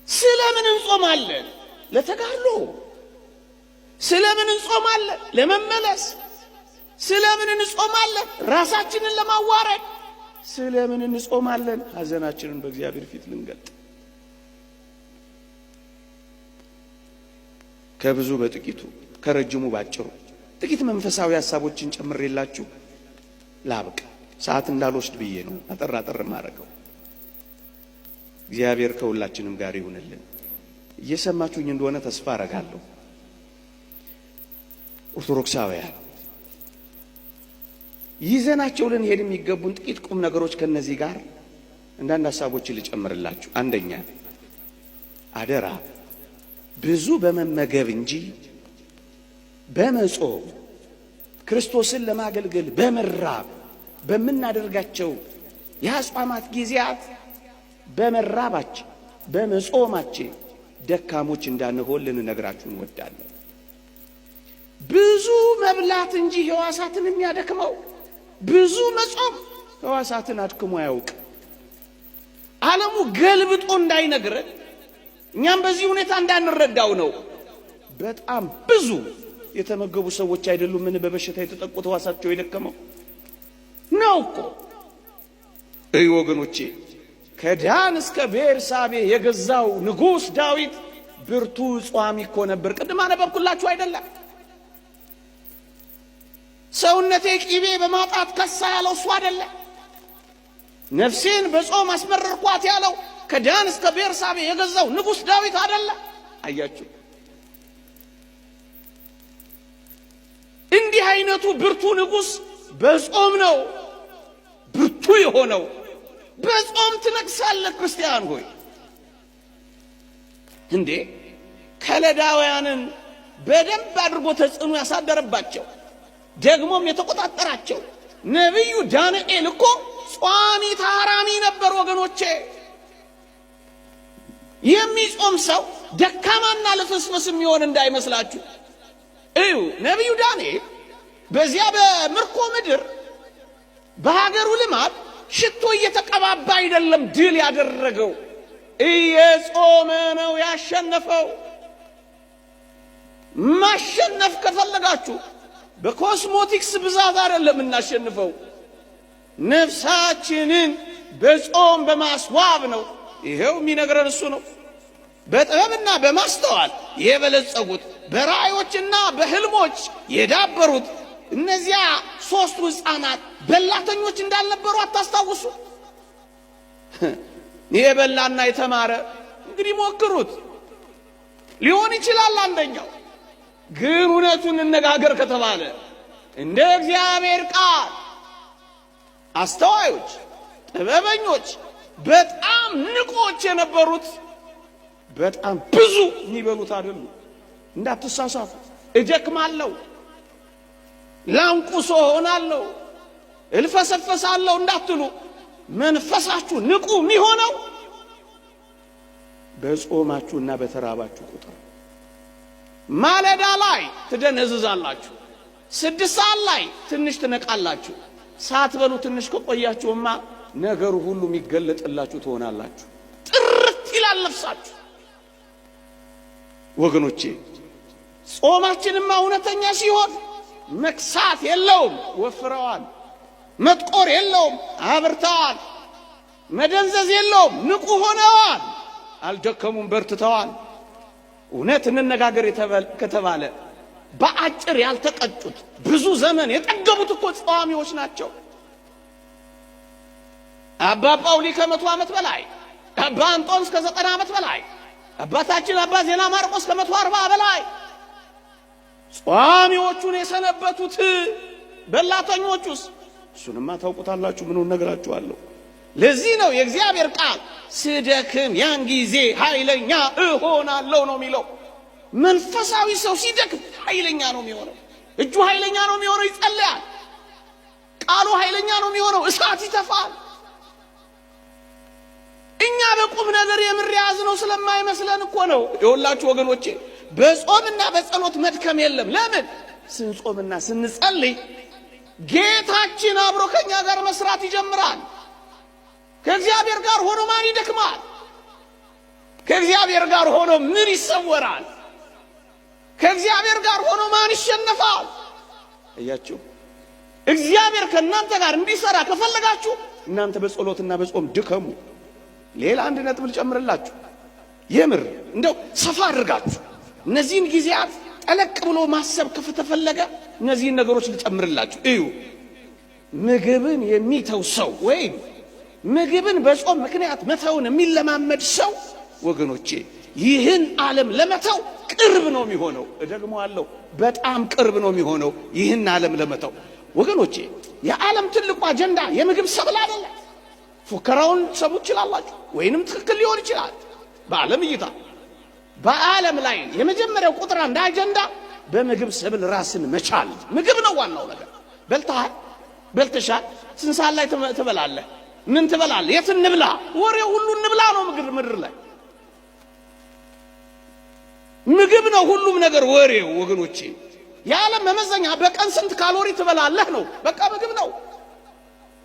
ስለምን እንጾማለን? ለተጋድሎ። ስለምን እንጾማለን? ለመመለስ። ስለምን እንጾማለን? ራሳችንን ለማዋረድ። ስለምን እንጾማለን? ሐዘናችንን በእግዚአብሔር ፊት ልንገልጥ። ከብዙ በጥቂቱ ከረጅሙ ባጭሩ ጥቂት መንፈሳዊ ሀሳቦችን ጨምሬላችሁ ላብቅ። ሰዓት እንዳልወስድ ብዬ ነው አጠር አጠር ማድረገው። እግዚአብሔር ከሁላችንም ጋር ይሁንልን። እየሰማችሁኝ እንደሆነ ተስፋ አረጋለሁ። ኦርቶዶክሳውያን ይዘናቸው ልንሄድ የሚገቡን ጥቂት ቁም ነገሮች ከነዚህ ጋር አንዳንድ ሀሳቦችን ልጨምርላችሁ። አንደኛ፣ አደራ ብዙ በመመገብ እንጂ በመጾም ክርስቶስን ለማገልገል በመራብ በምናደርጋቸው የአጽዋማት ጊዜያት በመራባችን በመጾማችን ደካሞች እንዳንሆን ልንነግራችሁ እንወዳለን። ብዙ መብላት እንጂ ሕዋሳትን የሚያደክመው ብዙ መጾም ሕዋሳትን አድክሞ አያውቅ። ዓለሙ ገልብጦ እንዳይነግረን እኛም በዚህ ሁኔታ እንዳንረዳው ነው። በጣም ብዙ የተመገቡ ሰዎች አይደሉም ምን በበሽታ የተጠቁት ሕዋሳቸው የደከመው ነው እኮ። እይ ወገኖቼ፣ ከዳን እስከ ቤርሳቤ የገዛው ንጉሥ ዳዊት ብርቱ ጿሚ እኮ ነበር። ቅድም አነበብኩላችሁ አይደለም? ሰውነቴ ቂቤ በማጣት ከሳ ያለው እሱ አይደለም? ነፍሴን በጾም አስመረርኳት ያለው ከዳን እስከ ቤርሳቤ የገዛው ንጉሥ ዳዊት አይደለም? አያችሁ፣ እንዲህ አይነቱ ብርቱ ንጉሥ በጾም ነው ብርቱ የሆነው። በጾም ትነግሳለህ ክርስቲያን ሆይ። እንዴ ከለዳውያንን በደንብ አድርጎ ተጽዕኖ ያሳደረባቸው ደግሞም የተቆጣጠራቸው ነቢዩ ዳንኤል እኮ ጿሚ ታራሚ ነበር ወገኖቼ። የሚጾም ሰው ደካማና ልፍስፍስ የሚሆን እንዳይመስላችሁ። እዩ፣ ነቢዩ ዳንኤል በዚያ በምርኮ ምድር በሀገሩ ልማድ ሽቶ እየተቀባባ አይደለም ድል ያደረገው፣ እየጾመ ነው ያሸነፈው። ማሸነፍ ከፈለጋችሁ በኮስሞቲክስ ብዛት አይደለም እናሸንፈው፣ ነፍሳችንን በጾም በማስዋብ ነው። ይሄው የሚነግረን እሱ ነው። በጥበብና በማስተዋል የበለጸጉት፣ በራእዮችና በህልሞች የዳበሩት እነዚያ ሦስቱ ሕፃናት በላተኞች እንዳልነበሩ አታስታውሱ? የበላና የተማረ እንግዲህ ሞክሩት ሊሆን ይችላል። አንደኛው ግን እውነቱን እንነጋገር ከተባለ እንደ እግዚአብሔር ቃል አስተዋዮች፣ ጥበበኞች፣ በጣም ንቆች የነበሩት በጣም ብዙ የሚበሉት አይደሉ። እንዳትሳሳቱ። እደክማለሁ፣ ላንቁሶ ሆናለሁ፣ እልፈሰፈሳለሁ እንዳትሉ መንፈሳችሁ ንቁ የሚሆነው በጾማችሁና በተራባችሁ ቁጥር። ማለዳ ላይ ትደነዝዛላችሁ፣ 6 ሰዓት ላይ ትንሽ ትነቃላችሁ። ሳትበሉ ትንሽ ከቆያችሁማ ነገሩ ሁሉ የሚገለጥላችሁ ትሆናላችሁ። ጥርት ይላል ነፍሳችሁ። ወገኖቼ፣ ጾማችንማ እውነተኛ ሲሆን መክሳት የለውም፣ ወፍረዋል። መጥቆር የለውም፣ አብርተዋል። መደንዘዝ የለውም፣ ንቁ ሆነዋል። አልደከሙም፣ በርትተዋል። እውነት እንነጋገር ከተባለ በአጭር ያልተቀጩት፣ ብዙ ዘመን የጠገቡት እኮ ጸዋሚዎች ናቸው። አባ ጳውሊ ከ100 ዓመት በላይ፣ አባ አንጦንስ ከ90 ዓመት በላይ፣ አባታችን አባ ዜና ማርቆስ ከ140 በላይ ጿሚዎቹን የሰነበቱት። በላተኞቹስ? እሱንማ ታውቁታላችሁ። ምኑን ነግራችኋለሁ። ለዚህ ነው የእግዚአብሔር ቃል ስደክም ያን ጊዜ ኃይለኛ እሆናለሁ ነው የሚለው። መንፈሳዊ ሰው ሲደክም ኃይለኛ ነው የሚሆነው። እጁ ኃይለኛ ነው የሚሆነው፣ ይጸልያል። ቃሉ ኃይለኛ ነው የሚሆነው፣ እሳት ይተፋል። እኛ በቁም ነገር የምር የያዝነው ስለማይመስለን እኮ ነው። የወላችሁ ወገኖቼ፣ በጾምና በጸሎት መድከም የለም። ለምን? ስንጾምና ስንጸልይ ጌታችን አብሮ ከኛ ጋር መስራት ይጀምራል። ከእግዚአብሔር ጋር ሆኖ ማን ይደክማል? ከእግዚአብሔር ጋር ሆኖ ምን ይሰወራል? ከእግዚአብሔር ጋር ሆኖ ማን ይሸነፋል? እያችሁ እግዚአብሔር ከእናንተ ጋር እንዲሰራ ከፈለጋችሁ እናንተ በጸሎትና በጾም ድከሙ። ሌላ አንድ ነጥብ ልጨምርላችሁ። የምር እንደው ሰፋ አድርጋችሁ እነዚህን ጊዜያት ጠለቅ ብሎ ማሰብ ከተፈለገ እነዚህን ነገሮች ልጨምርላችሁ። እዩ፣ ምግብን የሚተው ሰው ወይም ምግብን በጾም ምክንያት መተውን የሚለማመድ ሰው፣ ወገኖቼ፣ ይህን ዓለም ለመተው ቅርብ ነው የሚሆነው። እደግመዋለሁ፣ በጣም ቅርብ ነው የሚሆነው ይህን ዓለም ለመተው። ወገኖቼ፣ የዓለም ትልቁ አጀንዳ የምግብ ሰብል አይደለም። ፉከራውን ሰሙ ትችላላችሁ፣ ወይንም ትክክል ሊሆን ይችላል በዓለም እይታ። በዓለም ላይ የመጀመሪያው ቁጥር አንድ አጀንዳ በምግብ ሰብል ራስን መቻል። ምግብ ነው ዋናው ነገር። በልተሃል፣ በልተሻል፣ ስንት ሰዓት ላይ ትበላለህ? ምን ትበላለህ? የት እንብላ? ወሬው ሁሉ እንብላ ነው። ምግብ ምድር ላይ ምግብ ነው ሁሉም ነገር ወሬው። ወገኖቼ፣ የዓለም መመዘኛ በቀን ስንት ካሎሪ ትበላለህ ነው። በቃ ምግብ ነው፣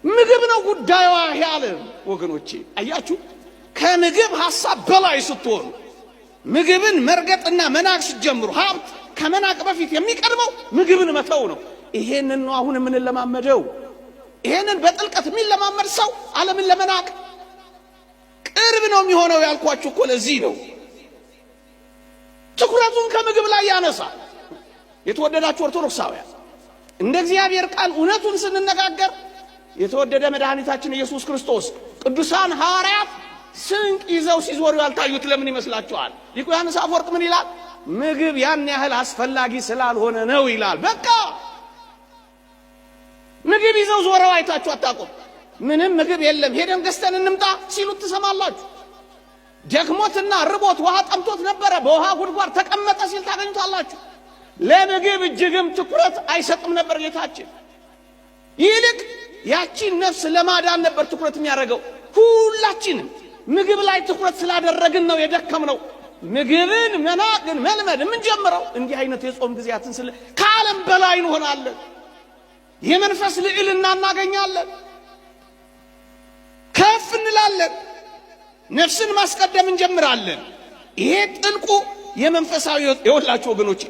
ምግብ ነው ጉዳዩዋ የዓለም። ወገኖቼ፣ አያችሁ፣ ከምግብ ሐሳብ በላይ ስትሆኑ፣ ምግብን መርገጥና መናቅ ስትጀምሩ፣ ሀብት ከመናቅ በፊት የሚቀድመው ምግብን መተው ነው። ይሄንን ነው አሁን የምንለማመደው። ይሄንን በጥልቀት የሚለማመድ ሰው ዓለምን ለመናቅ ቅርብ ነው የሚሆነው። ያልኳችሁ እኮ ለዚህ ነው። ትኩረቱን ከምግብ ላይ ያነሳል። የተወደዳችሁ ኦርቶዶክሳውያን፣ እንደ እግዚአብሔር ቃል እውነቱን ስንነጋገር የተወደደ መድኃኒታችን ኢየሱስ ክርስቶስ፣ ቅዱሳን ሐዋርያት ስንቅ ይዘው ሲዞሩ ያልታዩት ለምን ይመስላችኋል? ሊቁ ዮሐንስ አፈወርቅ ምን ይላል? ምግብ ያን ያህል አስፈላጊ ስላልሆነ ነው ይላል። በቃ ምግብ ይዘው ዞረው አይታችሁ አታውቁም። ምንም ምግብ የለም፣ ሄደን ገዝተን እንምጣ ሲሉት ትሰማላችሁ። ደክሞትና ርቦት ውሃ ጠምቶት ነበረ፣ በውሃ ጉድጓድ ተቀመጠ ሲል ታገኙታላችሁ። ለምግብ እጅግም ትኩረት አይሰጥም ነበር ጌታችን። ይልቅ ያቺን ነፍስ ለማዳን ነበር ትኩረት የሚያደርገው። ሁላችንም ምግብ ላይ ትኩረት ስላደረግን ነው የደከምነው። ምግብን መናቅን መልመድ የምንጀምረው እንዲህ አይነት የጾም ጊዜያትን ስለ ከዓለም በላይ እንሆናለን። የመንፈስ ልዕልና እናገኛለን። ከፍ እንላለን። ነፍስን ማስቀደም እንጀምራለን። ይሄ ጥልቁ የመንፈሳዊ የወላችሁ ወገኖች፣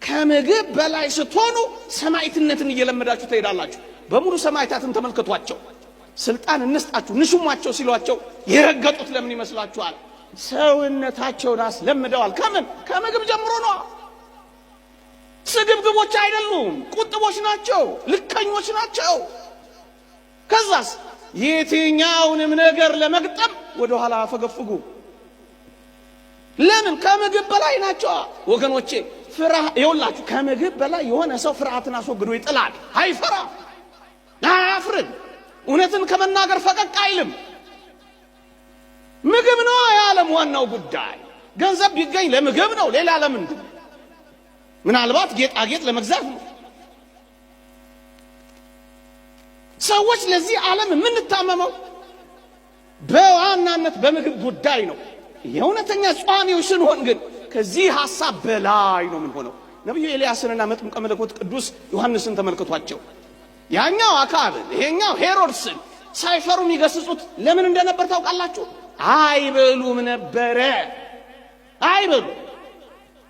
ከምግብ በላይ ስትሆኑ ሰማዕትነትን እየለመዳችሁ ትሄዳላችሁ። በሙሉ ሰማዕታትን ተመልከቷቸው። ስልጣን እንስጣችሁ ንሹሟቸው ሲሏቸው የረገጡት ለምን ይመስላችኋል? ሰውነታቸውን አስለምደዋል። ከምን ከምግብ ጀምሮ ነው። ስግብግቦች አይደሉም፣ ቁጥቦች ናቸው፣ ልከኞች ናቸው። ከዛስ የትኛውንም ነገር ለመግጠም ወደ ኋላ አፈገፍጉ። ለምን? ከምግብ በላይ ናቸው ወገኖቼ። ይኸውላችሁ ከምግብ በላይ የሆነ ሰው ፍርሃትን አስወግዶ ይጥላል። አይፈራም፣ አያፍርም፣ እውነትን ከመናገር ፈቀቅ አይልም። ምግብ ነው የዓለም ዋናው ጉዳይ። ገንዘብ ቢገኝ ለምግብ ነው፣ ሌላ ለምንድን? ምናልባት ጌጣጌጥ ለመግዛት ነው። ሰዎች ለዚህ ዓለም የምንታመመው በዋናነት በምግብ ጉዳይ ነው። የእውነተኛ ጿሚዎች ስንሆን ግን ከዚህ ሐሳብ በላይ ነው የምንሆነው። ነቢዩ ኤልያስንና መጥምቀ መለኮት ቅዱስ ዮሐንስን ተመልክቷቸው። ያኛው አክዓብን ይሄኛው ሄሮድስን ሳይፈሩ የሚገስጹት ለምን እንደነበር ታውቃላችሁ? አይበሉም ነበረ። አይበሉ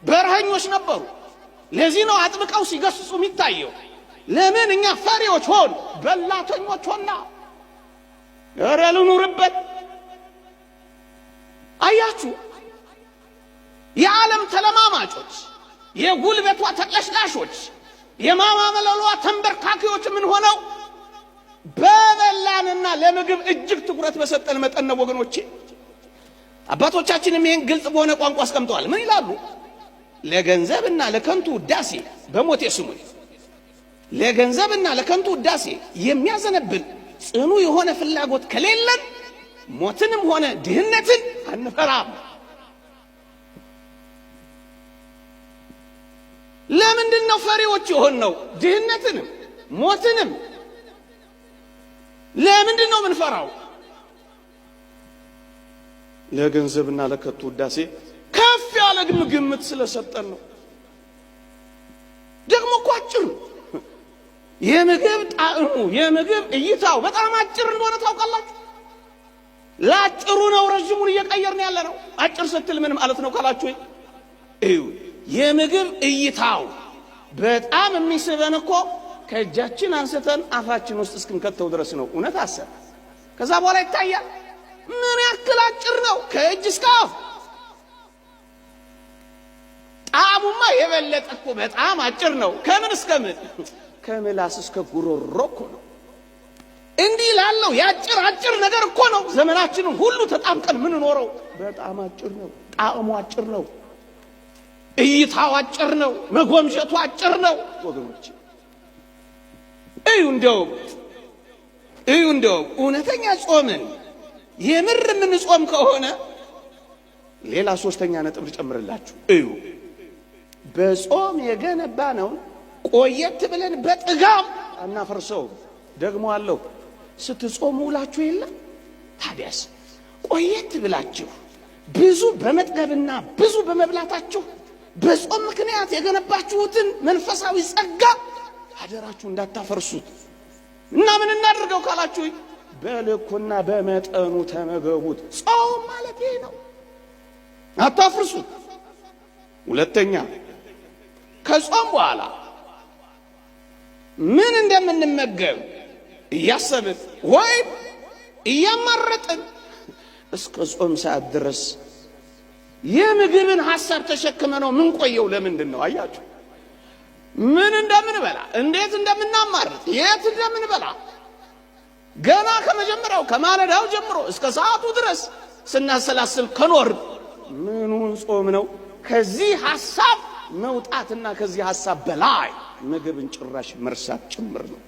በረኸኞች ነበሩ። ለዚህ ነው አጥብቀው ሲገስጹ የሚታየው። ለምን እኛ ፈሪዎች ሆን በላተኞች ሆና ኧረ ልኑርበት። አያችሁ፣ የዓለም ተለማማጮች፣ የጉልበቷ ተቅለሽላሾች፣ የማማመለሏ ተንበርካኪዎች ምን ሆነው በበላንና ለምግብ እጅግ ትኩረት በሰጠን መጠን ነው ወገኖቼ። አባቶቻችንም ይህን ግልጽ በሆነ ቋንቋ አስቀምጠዋል። ምን ይላሉ? ለገንዘብና ለከንቱ ውዳሴ በሞቴ ስሙኝ፣ ለገንዘብና ለከንቱ ውዳሴ የሚያዘነብል ጽኑ የሆነ ፍላጎት ከሌለን ሞትንም ሆነ ድህነትን አንፈራም። ለምንድን ነው ፈሪዎች የሆንነው? ድህነትንም ሞትንም ለምንድን ነው የምንፈራው? ለገንዘብና ለከንቱ ውዳሴ ከፍ ያለ ግምት ስለሰጠን ነው። ደግሞ እኮ አጭር ነው። የምግብ ጣዕሙ የምግብ እይታው በጣም አጭር እንደሆነ ታውቃላችሁ። ለአጭሩ ነው ረዥሙን እየቀየርን ያለ ነው። አጭር ስትል ምን ማለት ነው ካላችሁ፣ እዩ የምግብ እይታው በጣም የሚስበን እኮ ከእጃችን አንስተን አፋችን ውስጥ እስክንከተው ድረስ ነው። እውነት አሰብ ከዛ በኋላ ይታያል ምን ያክል አጭር ነው ከእጅ እስከ አፍ። ጣዕሙማ የበለጠ እኮ በጣም አጭር ነው። ከምን እስከ ምን? ከምላስ እስከ ጉሮሮ እኮ ነው። እንዲህ ላለው የአጭር አጭር ነገር እኮ ነው ዘመናችንን ሁሉ ተጣምቀን ምንኖረው። በጣም አጭር ነው። ጣዕሙ አጭር ነው። እይታው አጭር ነው። መጎምጀቱ አጭር ነው። ወገኖች እዩ እንደውም እዩ እንደውም እውነተኛ ጾምን የምር የምንጾም ከሆነ ሌላ ሶስተኛ ነጥብ ልጨምርላችሁ። እዩ በጾም የገነባነውን ቆየት ብለን በጥጋብ አናፈርሰውም። ደግሞ አለሁ ስትጾሙ ውላችሁ የለም ታዲያስ ቆየት ብላችሁ ብዙ በመጥገብና ብዙ በመብላታችሁ በጾም ምክንያት የገነባችሁትን መንፈሳዊ ጸጋ አደራችሁ እንዳታፈርሱት። እና ምን እናድርገው ካላችሁ በልኩና በመጠኑ ተመገቡት። ጾም ማለት ይሄ ነው። አታፍርሱት። ሁለተኛ ከጾም በኋላ ምን እንደምንመገብ እያሰብን ወይም እያማረጥን እስከ ጾም ሰዓት ድረስ የምግብን ሐሳብ ተሸክመ ነው ምን ቆየው? ለምንድን ነው አያችሁ? ምን እንደምንበላ፣ እንዴት እንደምናማርጥ፣ የት እንደምንበላ ገና ከመጀመሪያው ከማለዳው ጀምሮ እስከ ሰዓቱ ድረስ ስናሰላስል ከኖር ምኑን ጾም ነው? ከዚህ ሐሳብ መውጣትና ከዚህ ሐሳብ በላይ ምግብን ጭራሽ መርሳት ጭምር ነው።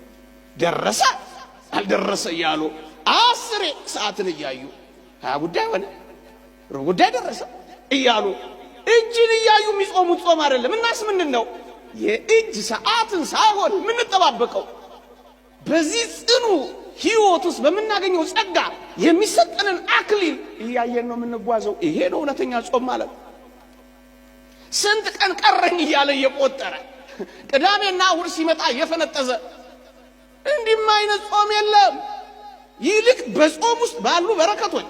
ደረሰ አልደረሰ እያሉ አስሬ ሰዓትን እያዩ 20 ጉዳይ ሆነ ሩብ ጉዳይ ደረሰ እያሉ እጅን እያዩ የሚጾሙት ጾም አይደለም። እናስ ምንድን ነው? የእጅ ሰዓትን ሳይሆን የምንጠባበቀው በዚህ ጽኑ ሕይወት ውስጥ በምናገኘው ጸጋ የሚሰጠንን አክሊል እያየን ነው የምንጓዘው። ይሄ ነው እውነተኛ ጾም ማለት። ስንት ቀን ቀረኝ እያለ እየቆጠረ ቅዳሜና እሑድ ሲመጣ እየፈነጠዘ እንዲህም አይነት ጾም የለም። ይልቅ በጾም ውስጥ ባሉ በረከቶች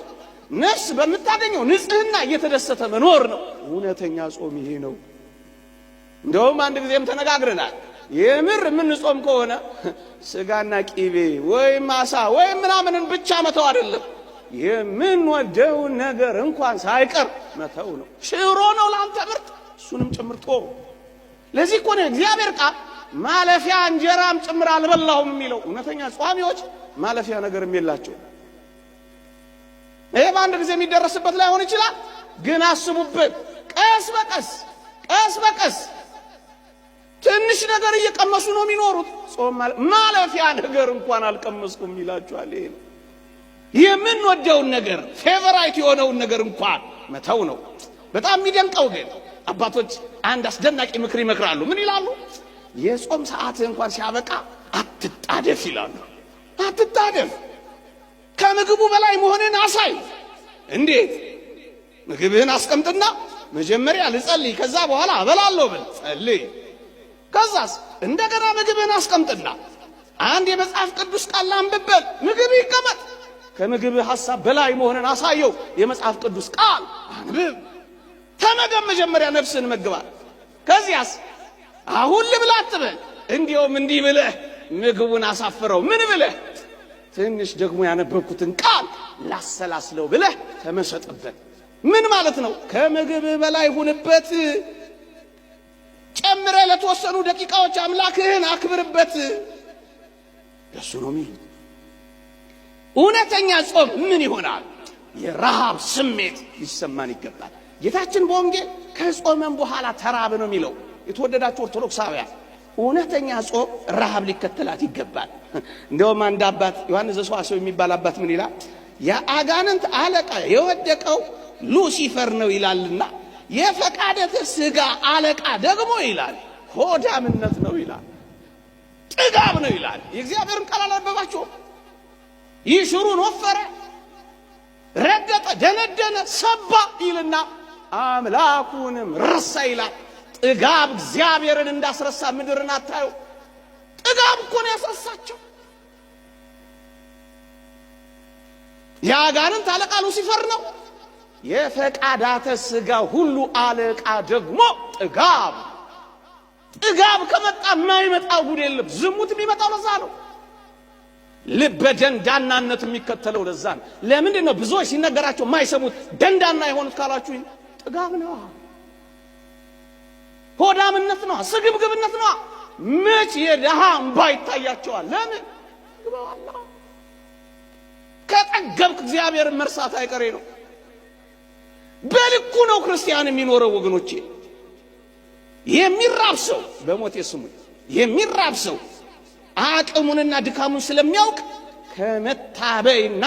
ነፍስ በምታገኘው ንጽህና እየተደሰተ መኖር ነው እውነተኛ ጾም ይሄ ነው። እንደውም አንድ ጊዜም ተነጋግረናል። የምር የምንጾም ከሆነ ስጋና ቂቤ ወይም አሳ ወይም ምናምንን ብቻ መተው አይደለም። የምንወደውን ነገር እንኳን ሳይቀር መተው ነው። ሽሮ ነው ለአንተ ምርጥ፣ እሱንም ጭምር ተወው። ለዚህ እኮ ነው እግዚአብሔር ቃል ማለፊያ እንጀራም ጭምር አልበላሁም የሚለው። እውነተኛ ጿሚዎች ማለፊያ ነገርም የላቸው። ይሄ በአንድ ጊዜ የሚደረስበት ላይሆን ይችላል፣ ግን አስቡበት። ቀስ በቀስ ቀስ በቀስ ትንሽ ነገር እየቀመሱ ነው የሚኖሩት። ጾም ማለፊያ ነገር እንኳን አልቀመስኩም ይላችኋል። ይሄ ነው የምንወደውን ነገር favorite የሆነውን ነገር እንኳን መተው ነው። በጣም የሚደንቀው ግን አባቶች አንድ አስደናቂ ምክር ይመክራሉ። ምን ይላሉ? የጾም ሰዓት እንኳን ሲያበቃ አትጣደፍ ይላሉ። አትጣደፍ፣ ከምግቡ በላይ መሆንን አሳይ። እንዴት? ምግብህን አስቀምጥና መጀመሪያ ልጸልይ፣ ከዛ በኋላ እበላለሁ ብል ጸልይ። ከዛስ እንደገና ምግብህን አስቀምጥና አንድ የመጽሐፍ ቅዱስ ቃል ላንብበል፣ ምግብ ይቀመጥ። ከምግብህ ሐሳብ በላይ መሆንን አሳየው። የመጽሐፍ ቅዱስ ቃል አንብብ፣ ተመገብ። መጀመሪያ ነፍስህን መግባል። ከዚያስ አሁን ልብላ አትበል። እንዲያውም እንዲህ ብለህ ምግቡን አሳፍረው። ምን ብለህ? ትንሽ ደግሞ ያነበብኩትን ቃል ላሰላስለው ብለህ ተመሰጥበት። ምን ማለት ነው? ከምግብህ በላይ ሁንበት። ጨምረ ለተወሰኑ ደቂቃዎች አምላክህን አክብርበት። ደሱ ነው የሚሉት። እውነተኛ ጾም ምን ይሆናል? የረሃብ ስሜት ሊሰማን ይገባል። ጌታችን በወንጌል ከጾመን በኋላ ተራብ ነው የሚለው። የተወደዳችሁ ኦርቶዶክሳውያን እውነተኛ ጾም ረሃብ ሊከተላት ይገባል። እንደውም አንድ አባት ዮሐንስ ዘሰዋስው የሚባል አባት ምን ይላል? የአጋንንት አለቃ የወደቀው ሉሲፈር ነው ይላልና የፈቃደተ ሥጋ አለቃ ደግሞ ይላል ሆዳምነት ነው ይላል፣ ጥጋብ ነው ይላል። የእግዚአብሔርን ቃል አላነበባችሁም? ይሽሩን ወፈረ፣ ረገጠ፣ ደነደነ፣ ሰባ ይልና አምላኩንም ረሳ ይላል። ጥጋብ እግዚአብሔርን እንዳስረሳ ምድርን አታዩ። ጥጋብ እኮ ነው ያስረሳቸው። የአጋንንት አለቃ ሉሲፈር ነው። የፈቃዳተ ሥጋ ሁሉ አለቃ ደግሞ ጥጋብ። ጥጋብ ከመጣ የማይመጣው ጉድ የለም። ዝሙት የሚመጣው ለዛ ነው። ልበ ደንዳናነት የሚከተለው ለዛ ነው። ለምንድን ነው ብዙዎች ሲነገራቸው የማይሰሙት ደንዳና የሆኑት ካላችሁኝ፣ ጥጋብ ነዋ፣ ሆዳምነት ነዋ፣ ስግብግብነት ነዋ። መች የድሃ እምባ ይታያቸዋል? ለምን ግበዋላ። ከጠገብክ እግዚአብሔርን መርሳት አይቀሬ ነው። በልኩ ነው ክርስቲያን የሚኖረው ወገኖቼ። የሚራብ ሰው በሞቴ ስሙኝ፣ የሚራብ ሰው አቅሙንና ድካሙን ስለሚያውቅ ከመታበይና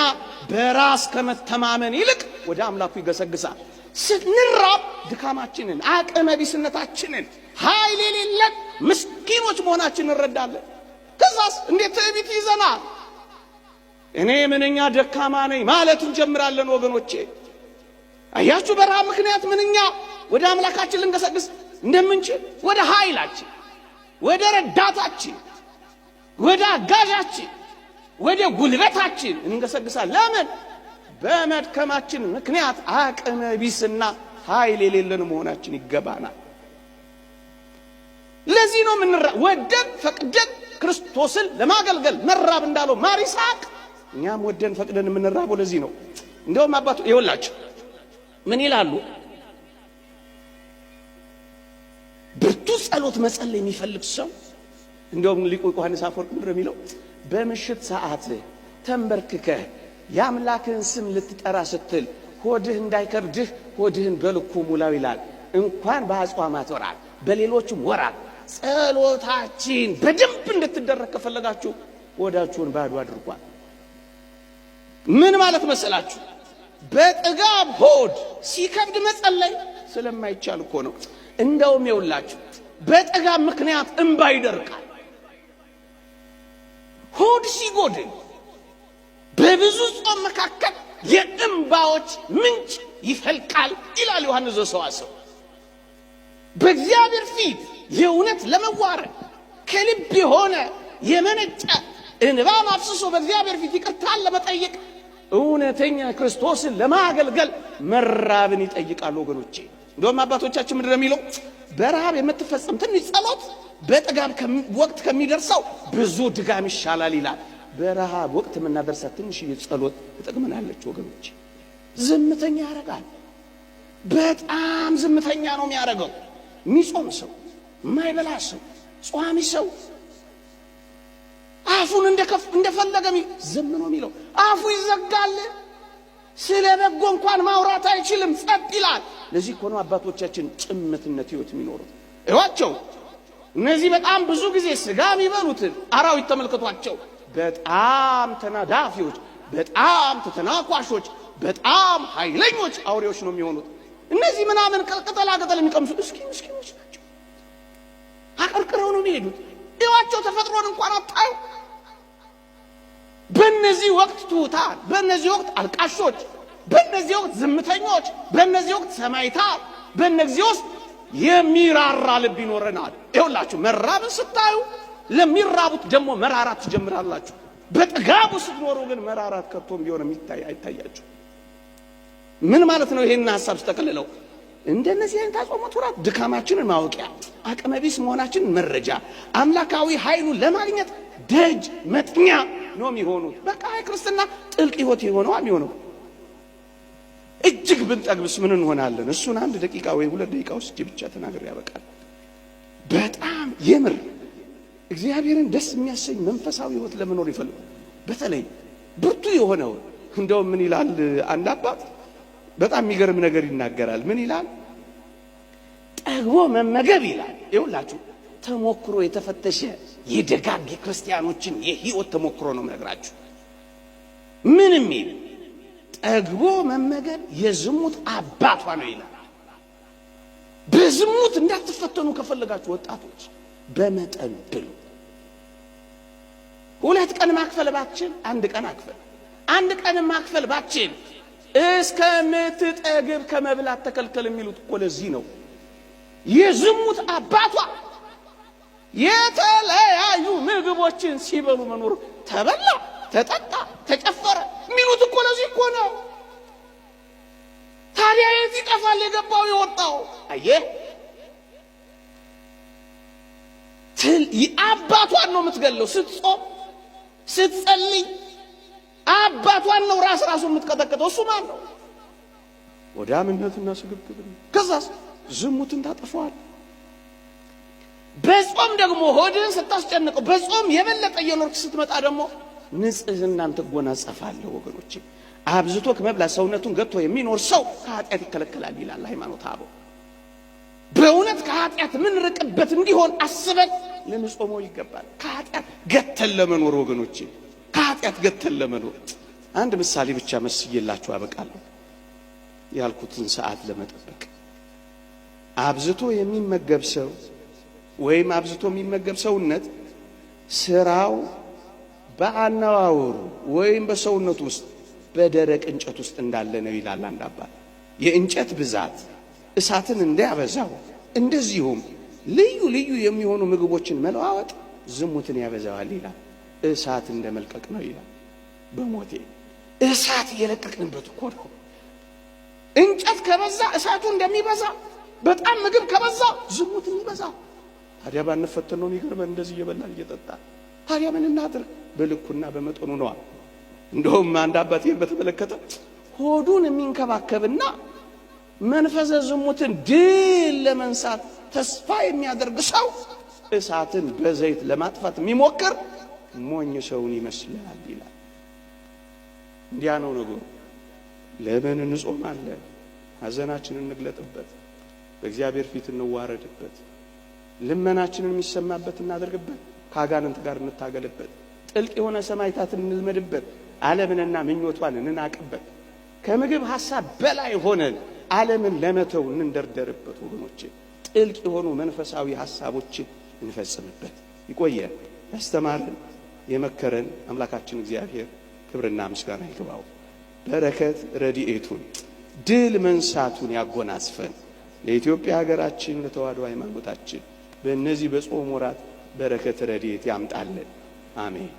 በራስ ከመተማመን ይልቅ ወደ አምላኩ ይገሰግሳል። ስንራብ ድካማችንን፣ አቅመ ቢስነታችንን፣ ኃይል የሌለን ምስኪኖች መሆናችንን እንረዳለን። ከዛስ እንዴት ትዕቢት ይዘናል? እኔ ምንኛ ደካማ ነኝ ማለት እንጀምራለን ወገኖቼ። አያችሁ፣ በረሃብ ምክንያት ምንኛ ወደ አምላካችን ልንገሰግስ እንደምንችል፣ ወደ ኃይላችን፣ ወደ ረዳታችን፣ ወደ አጋዣችን፣ ወደ ጉልበታችን እንገሰግሳለን። ለምን? በመድከማችን ምክንያት አቅመ ቢስና ኃይል የሌለን መሆናችን ይገባናል። ለዚህ ነው የምንራ ወደን ፈቅደን ክርስቶስን ለማገልገል መራብ እንዳለው ማር ይስሐቅ፣ እኛም ወደን ፈቅደን የምንራበው ለዚህ ነው። እንደውም አባቱ ይኸውላችሁ ምን ይላሉ? ብርቱ ጸሎት መጸለይ የሚፈልግ ሰው እንደውም ሊቁ ዮሐንስ አፈወርቅ ምንድን ነው የሚለው? በምሽት ሰዓት ተንበርክከህ የአምላክህን ስም ልትጠራ ስትል ሆድህ እንዳይከብድህ ሆድህን በልኩ ሙላው ይላል። እንኳን በአጽዋማት ወራት በሌሎችም ወራት ጸሎታችን በደንብ እንድትደረግ ከፈለጋችሁ ሆዳችሁን ባዶ አድርጓል። ምን ማለት መሰላችሁ? በጥጋብ ሆድ ሲከብድ መጸለይ ስለማይቻል እኮ ነው። እንደውም የውላችሁ በጥጋብ ምክንያት እንባ ይደርቃል። ሆድ ሲጎድል በብዙ ጾም መካከል የእንባዎች ምንጭ ይፈልቃል ይላል ዮሐንስ ዘሰዋስው። በእግዚአብሔር ፊት የእውነት ለመዋረድ ከልብ የሆነ የመነጨ እንባን አፍስሶ በእግዚአብሔር ፊት ይቅርታን ለመጠየቅ እውነተኛ ክርስቶስን ለማገልገል መራብን ይጠይቃሉ ወገኖቼ። እንደውም አባቶቻችን ምንድን ነው የሚለው? በረሃብ የምትፈጸም ትንሽ ጸሎት በጥጋብ ወቅት ከሚደርሰው ብዙ ድጋም ይሻላል ይላል። በረሃብ ወቅት የምናደርሳት ትንሽዬ ጸሎት ትጠቅመናለች ወገኖች። ዝምተኛ ያደርጋል። በጣም ዝምተኛ ነው የሚያደርገው። የሚጾም ሰው፣ የማይበላ ሰው፣ ጿሚ ሰው አፉን እንደፈለገ ዝም ነው የሚለው። አፉ ይዘጋል። ስለ በጎ እንኳን ማውራት አይችልም፣ ጸጥ ይላል። ለዚህ እኮ ነው አባቶቻችን ጭምትነት ህይወት የሚኖሩት። እዋቸው እነዚህ በጣም ብዙ ጊዜ ስጋ የሚበሉትን አራዊት ተመልከቷቸው። በጣም ተናዳፊዎች፣ በጣም ተተናኳሾች፣ በጣም ኃይለኞች አውሬዎች ነው የሚሆኑት። እነዚህ ምናምን ቅጠላ ቅጠል የሚቀምሱ እስኪ ምስኪኖች ናቸው። አቀርቅረው ነው የሚሄዱት። እዋቸው ተፈጥሮን እንኳን አታዩ። በእነዚህ ወቅት ትሑታን፣ በእነዚህ ወቅት አልቃሾች፣ በእነዚህ ወቅት ዝምተኞች፣ በእነዚህ ወቅት ሰማዕታት፣ በእነዚህ ውስጥ የሚራራ ልብ ይኖረናል። ይኸውላችሁ መራብን ስታዩ ለሚራቡት ደግሞ መራራት ትጀምራላችሁ። በጥጋቡ ስትኖሩ ግን መራራት ከቶም ቢሆን የሚታይ አይታያችሁ። ምን ማለት ነው? ይሄን ሐሳብ ስጠቅልለው እንደነዚህ አይነት አጽዋማት ወራት ድካማችንን ማወቂያ፣ አቅመቢስ መሆናችንን መረጃ፣ አምላካዊ ኃይሉን ለማግኘት ደጅ መጥኛ ነው የሚሆኑት። በቃ የክርስትና ጥልቅ ሕይወት የሆነው የሚሆነው እጅግ ብንጠግብስ ምን እንሆናለን? እሱን አንድ ደቂቃ ወይ 2 ደቂቃ ውስጥ ብቻ ተናግሬ ያበቃል። በጣም የምር እግዚአብሔርን ደስ የሚያሰኝ መንፈሳዊ ሕይወት ለመኖር ይፈልጉ። በተለይ ብርቱ የሆነው እንደውም ምን ይላል አንድ አባት በጣም የሚገርም ነገር ይናገራል። ምን ይላል? ጠግቦ መመገብ ይላል። ይኸውላችሁ ተሞክሮ የተፈተሸ የደጋግ የክርስቲያኖችን የህይወት ተሞክሮ ነው የምነግራችሁ። ምን የሚል ጠግቦ መመገብ የዝሙት አባቷ ነው ይላል። በዝሙት እንዳትፈተኑ ከፈለጋችሁ ወጣቶች በመጠን ብሉ። 2 ቀን ማክፈል ባትችል 1 ቀን አክፈል። 1 ቀን ማክፈል ባትችል እስከምትጠግብ ከመብላት ተከልከል የሚሉት እኮ ለዚህ ነው። የዝሙት አባቷ የተለያዩ ምግቦችን ሲበሉ መኖር፣ ተበላ፣ ተጠጣ፣ ተጨፈረ የሚሉት እኮ ለዚህ እኮ ነው። ታዲያ የት ይጠፋል የገባው የወጣው? አየህ፣ አባቷን ነው የምትገለው። ስትጾም ስትጸልይ አባቷን ነው ራስ ራሱ የምትቀጠቅጠው። እሱ ማን ነው? ወዳምነትና ስግብግብነት። ከዛስ ዝሙትን ታጠፈዋል። በጾም ደግሞ ሆድህን ስታስጨንቀው በጾም የበለጠ እየኖርክ ስትመጣ ደግሞ ንጽህናን ትጎናጸፋለህ። ወገኖቼ አብዝቶ ከመብላት ሰውነቱን ገጥቶ የሚኖር ሰው ከኃጢአት ይከለከላል ይላል ሃይማኖተ አበው። በእውነት ከኃጢአት ምንርቅበት እንዲሆን አስበን ልንጾመው ይገባል። ከኃጢአት ገተን ለመኖር ወገኖቼ፣ ከኃጢአት ገተን ለመኖር አንድ ምሳሌ ብቻ መስዬላችሁ አበቃለሁ፣ ያልኩትን ሰዓት ለመጠበቅ። አብዝቶ የሚመገብ ሰው ወይም አብዝቶ የሚመገብ ሰውነት ስራው በአነዋወሩ ወይም በሰውነቱ ውስጥ በደረቅ እንጨት ውስጥ እንዳለ ነው ይላል አንድ አባት። የእንጨት ብዛት እሳትን እንዳያበዛው እንደዚሁም ልዩ ልዩ የሚሆኑ ምግቦችን መለዋወጥ ዝሙትን ያበዛዋል ይላል። እሳት እንደመልቀቅ ነው ይላል። በሞቴ እሳት እየለቀቅንበት እኮ ነው። እንጨት ከበዛ እሳቱ እንደሚበዛ፣ በጣም ምግብ ከበዛ ዝሙት የሚበዛ። ታዲያ ባንፈተን ነው የሚገርመን፣ እንደዚህ እየበላን እየጠጣን። ታዲያ ምን እናድርግ? በልኩና በመጠኑ ነዋ። እንደውም አንድ አባት ይሄን በተመለከተ ሆዱን የሚንከባከብና መንፈሰ ዝሙትን ድል ለመንሳት ተስፋ የሚያደርግ ሰው እሳትን በዘይት ለማጥፋት የሚሞክር ሞኝ ሰውን ይመስላል ይላል። እንዲያ ነው ነገሩ። ለምን እንጾማለን? ሐዘናችንን እንግለጥበት፣ በእግዚአብሔር ፊት እንዋረድበት፣ ልመናችንን የሚሰማበት እናደርግበት፣ ከአጋንንት ጋር እንታገልበት፣ ጥልቅ የሆነ ሰማዕታትን እንልመድበት፣ ዓለምንና ምኞቷን እንናቅበት፣ ከምግብ ሐሳብ በላይ ሆነን ዓለምን ለመተው እንንደርደርበት። ወገኖቼ ጥልቅ የሆኑ መንፈሳዊ ሐሳቦችን እንፈጽምበት። ይቆየ ያስተማረን የመከረን አምላካችን እግዚአብሔር ክብርና ምስጋና ይግባው። በረከት ረድኤቱን ድል መንሳቱን ያጎናጽፈን። ለኢትዮጵያ ሀገራችን ለተዋሕዶ ሃይማኖታችን በእነዚህ በጾም ወራት በረከት ረድኤት ያምጣልን። አሜን።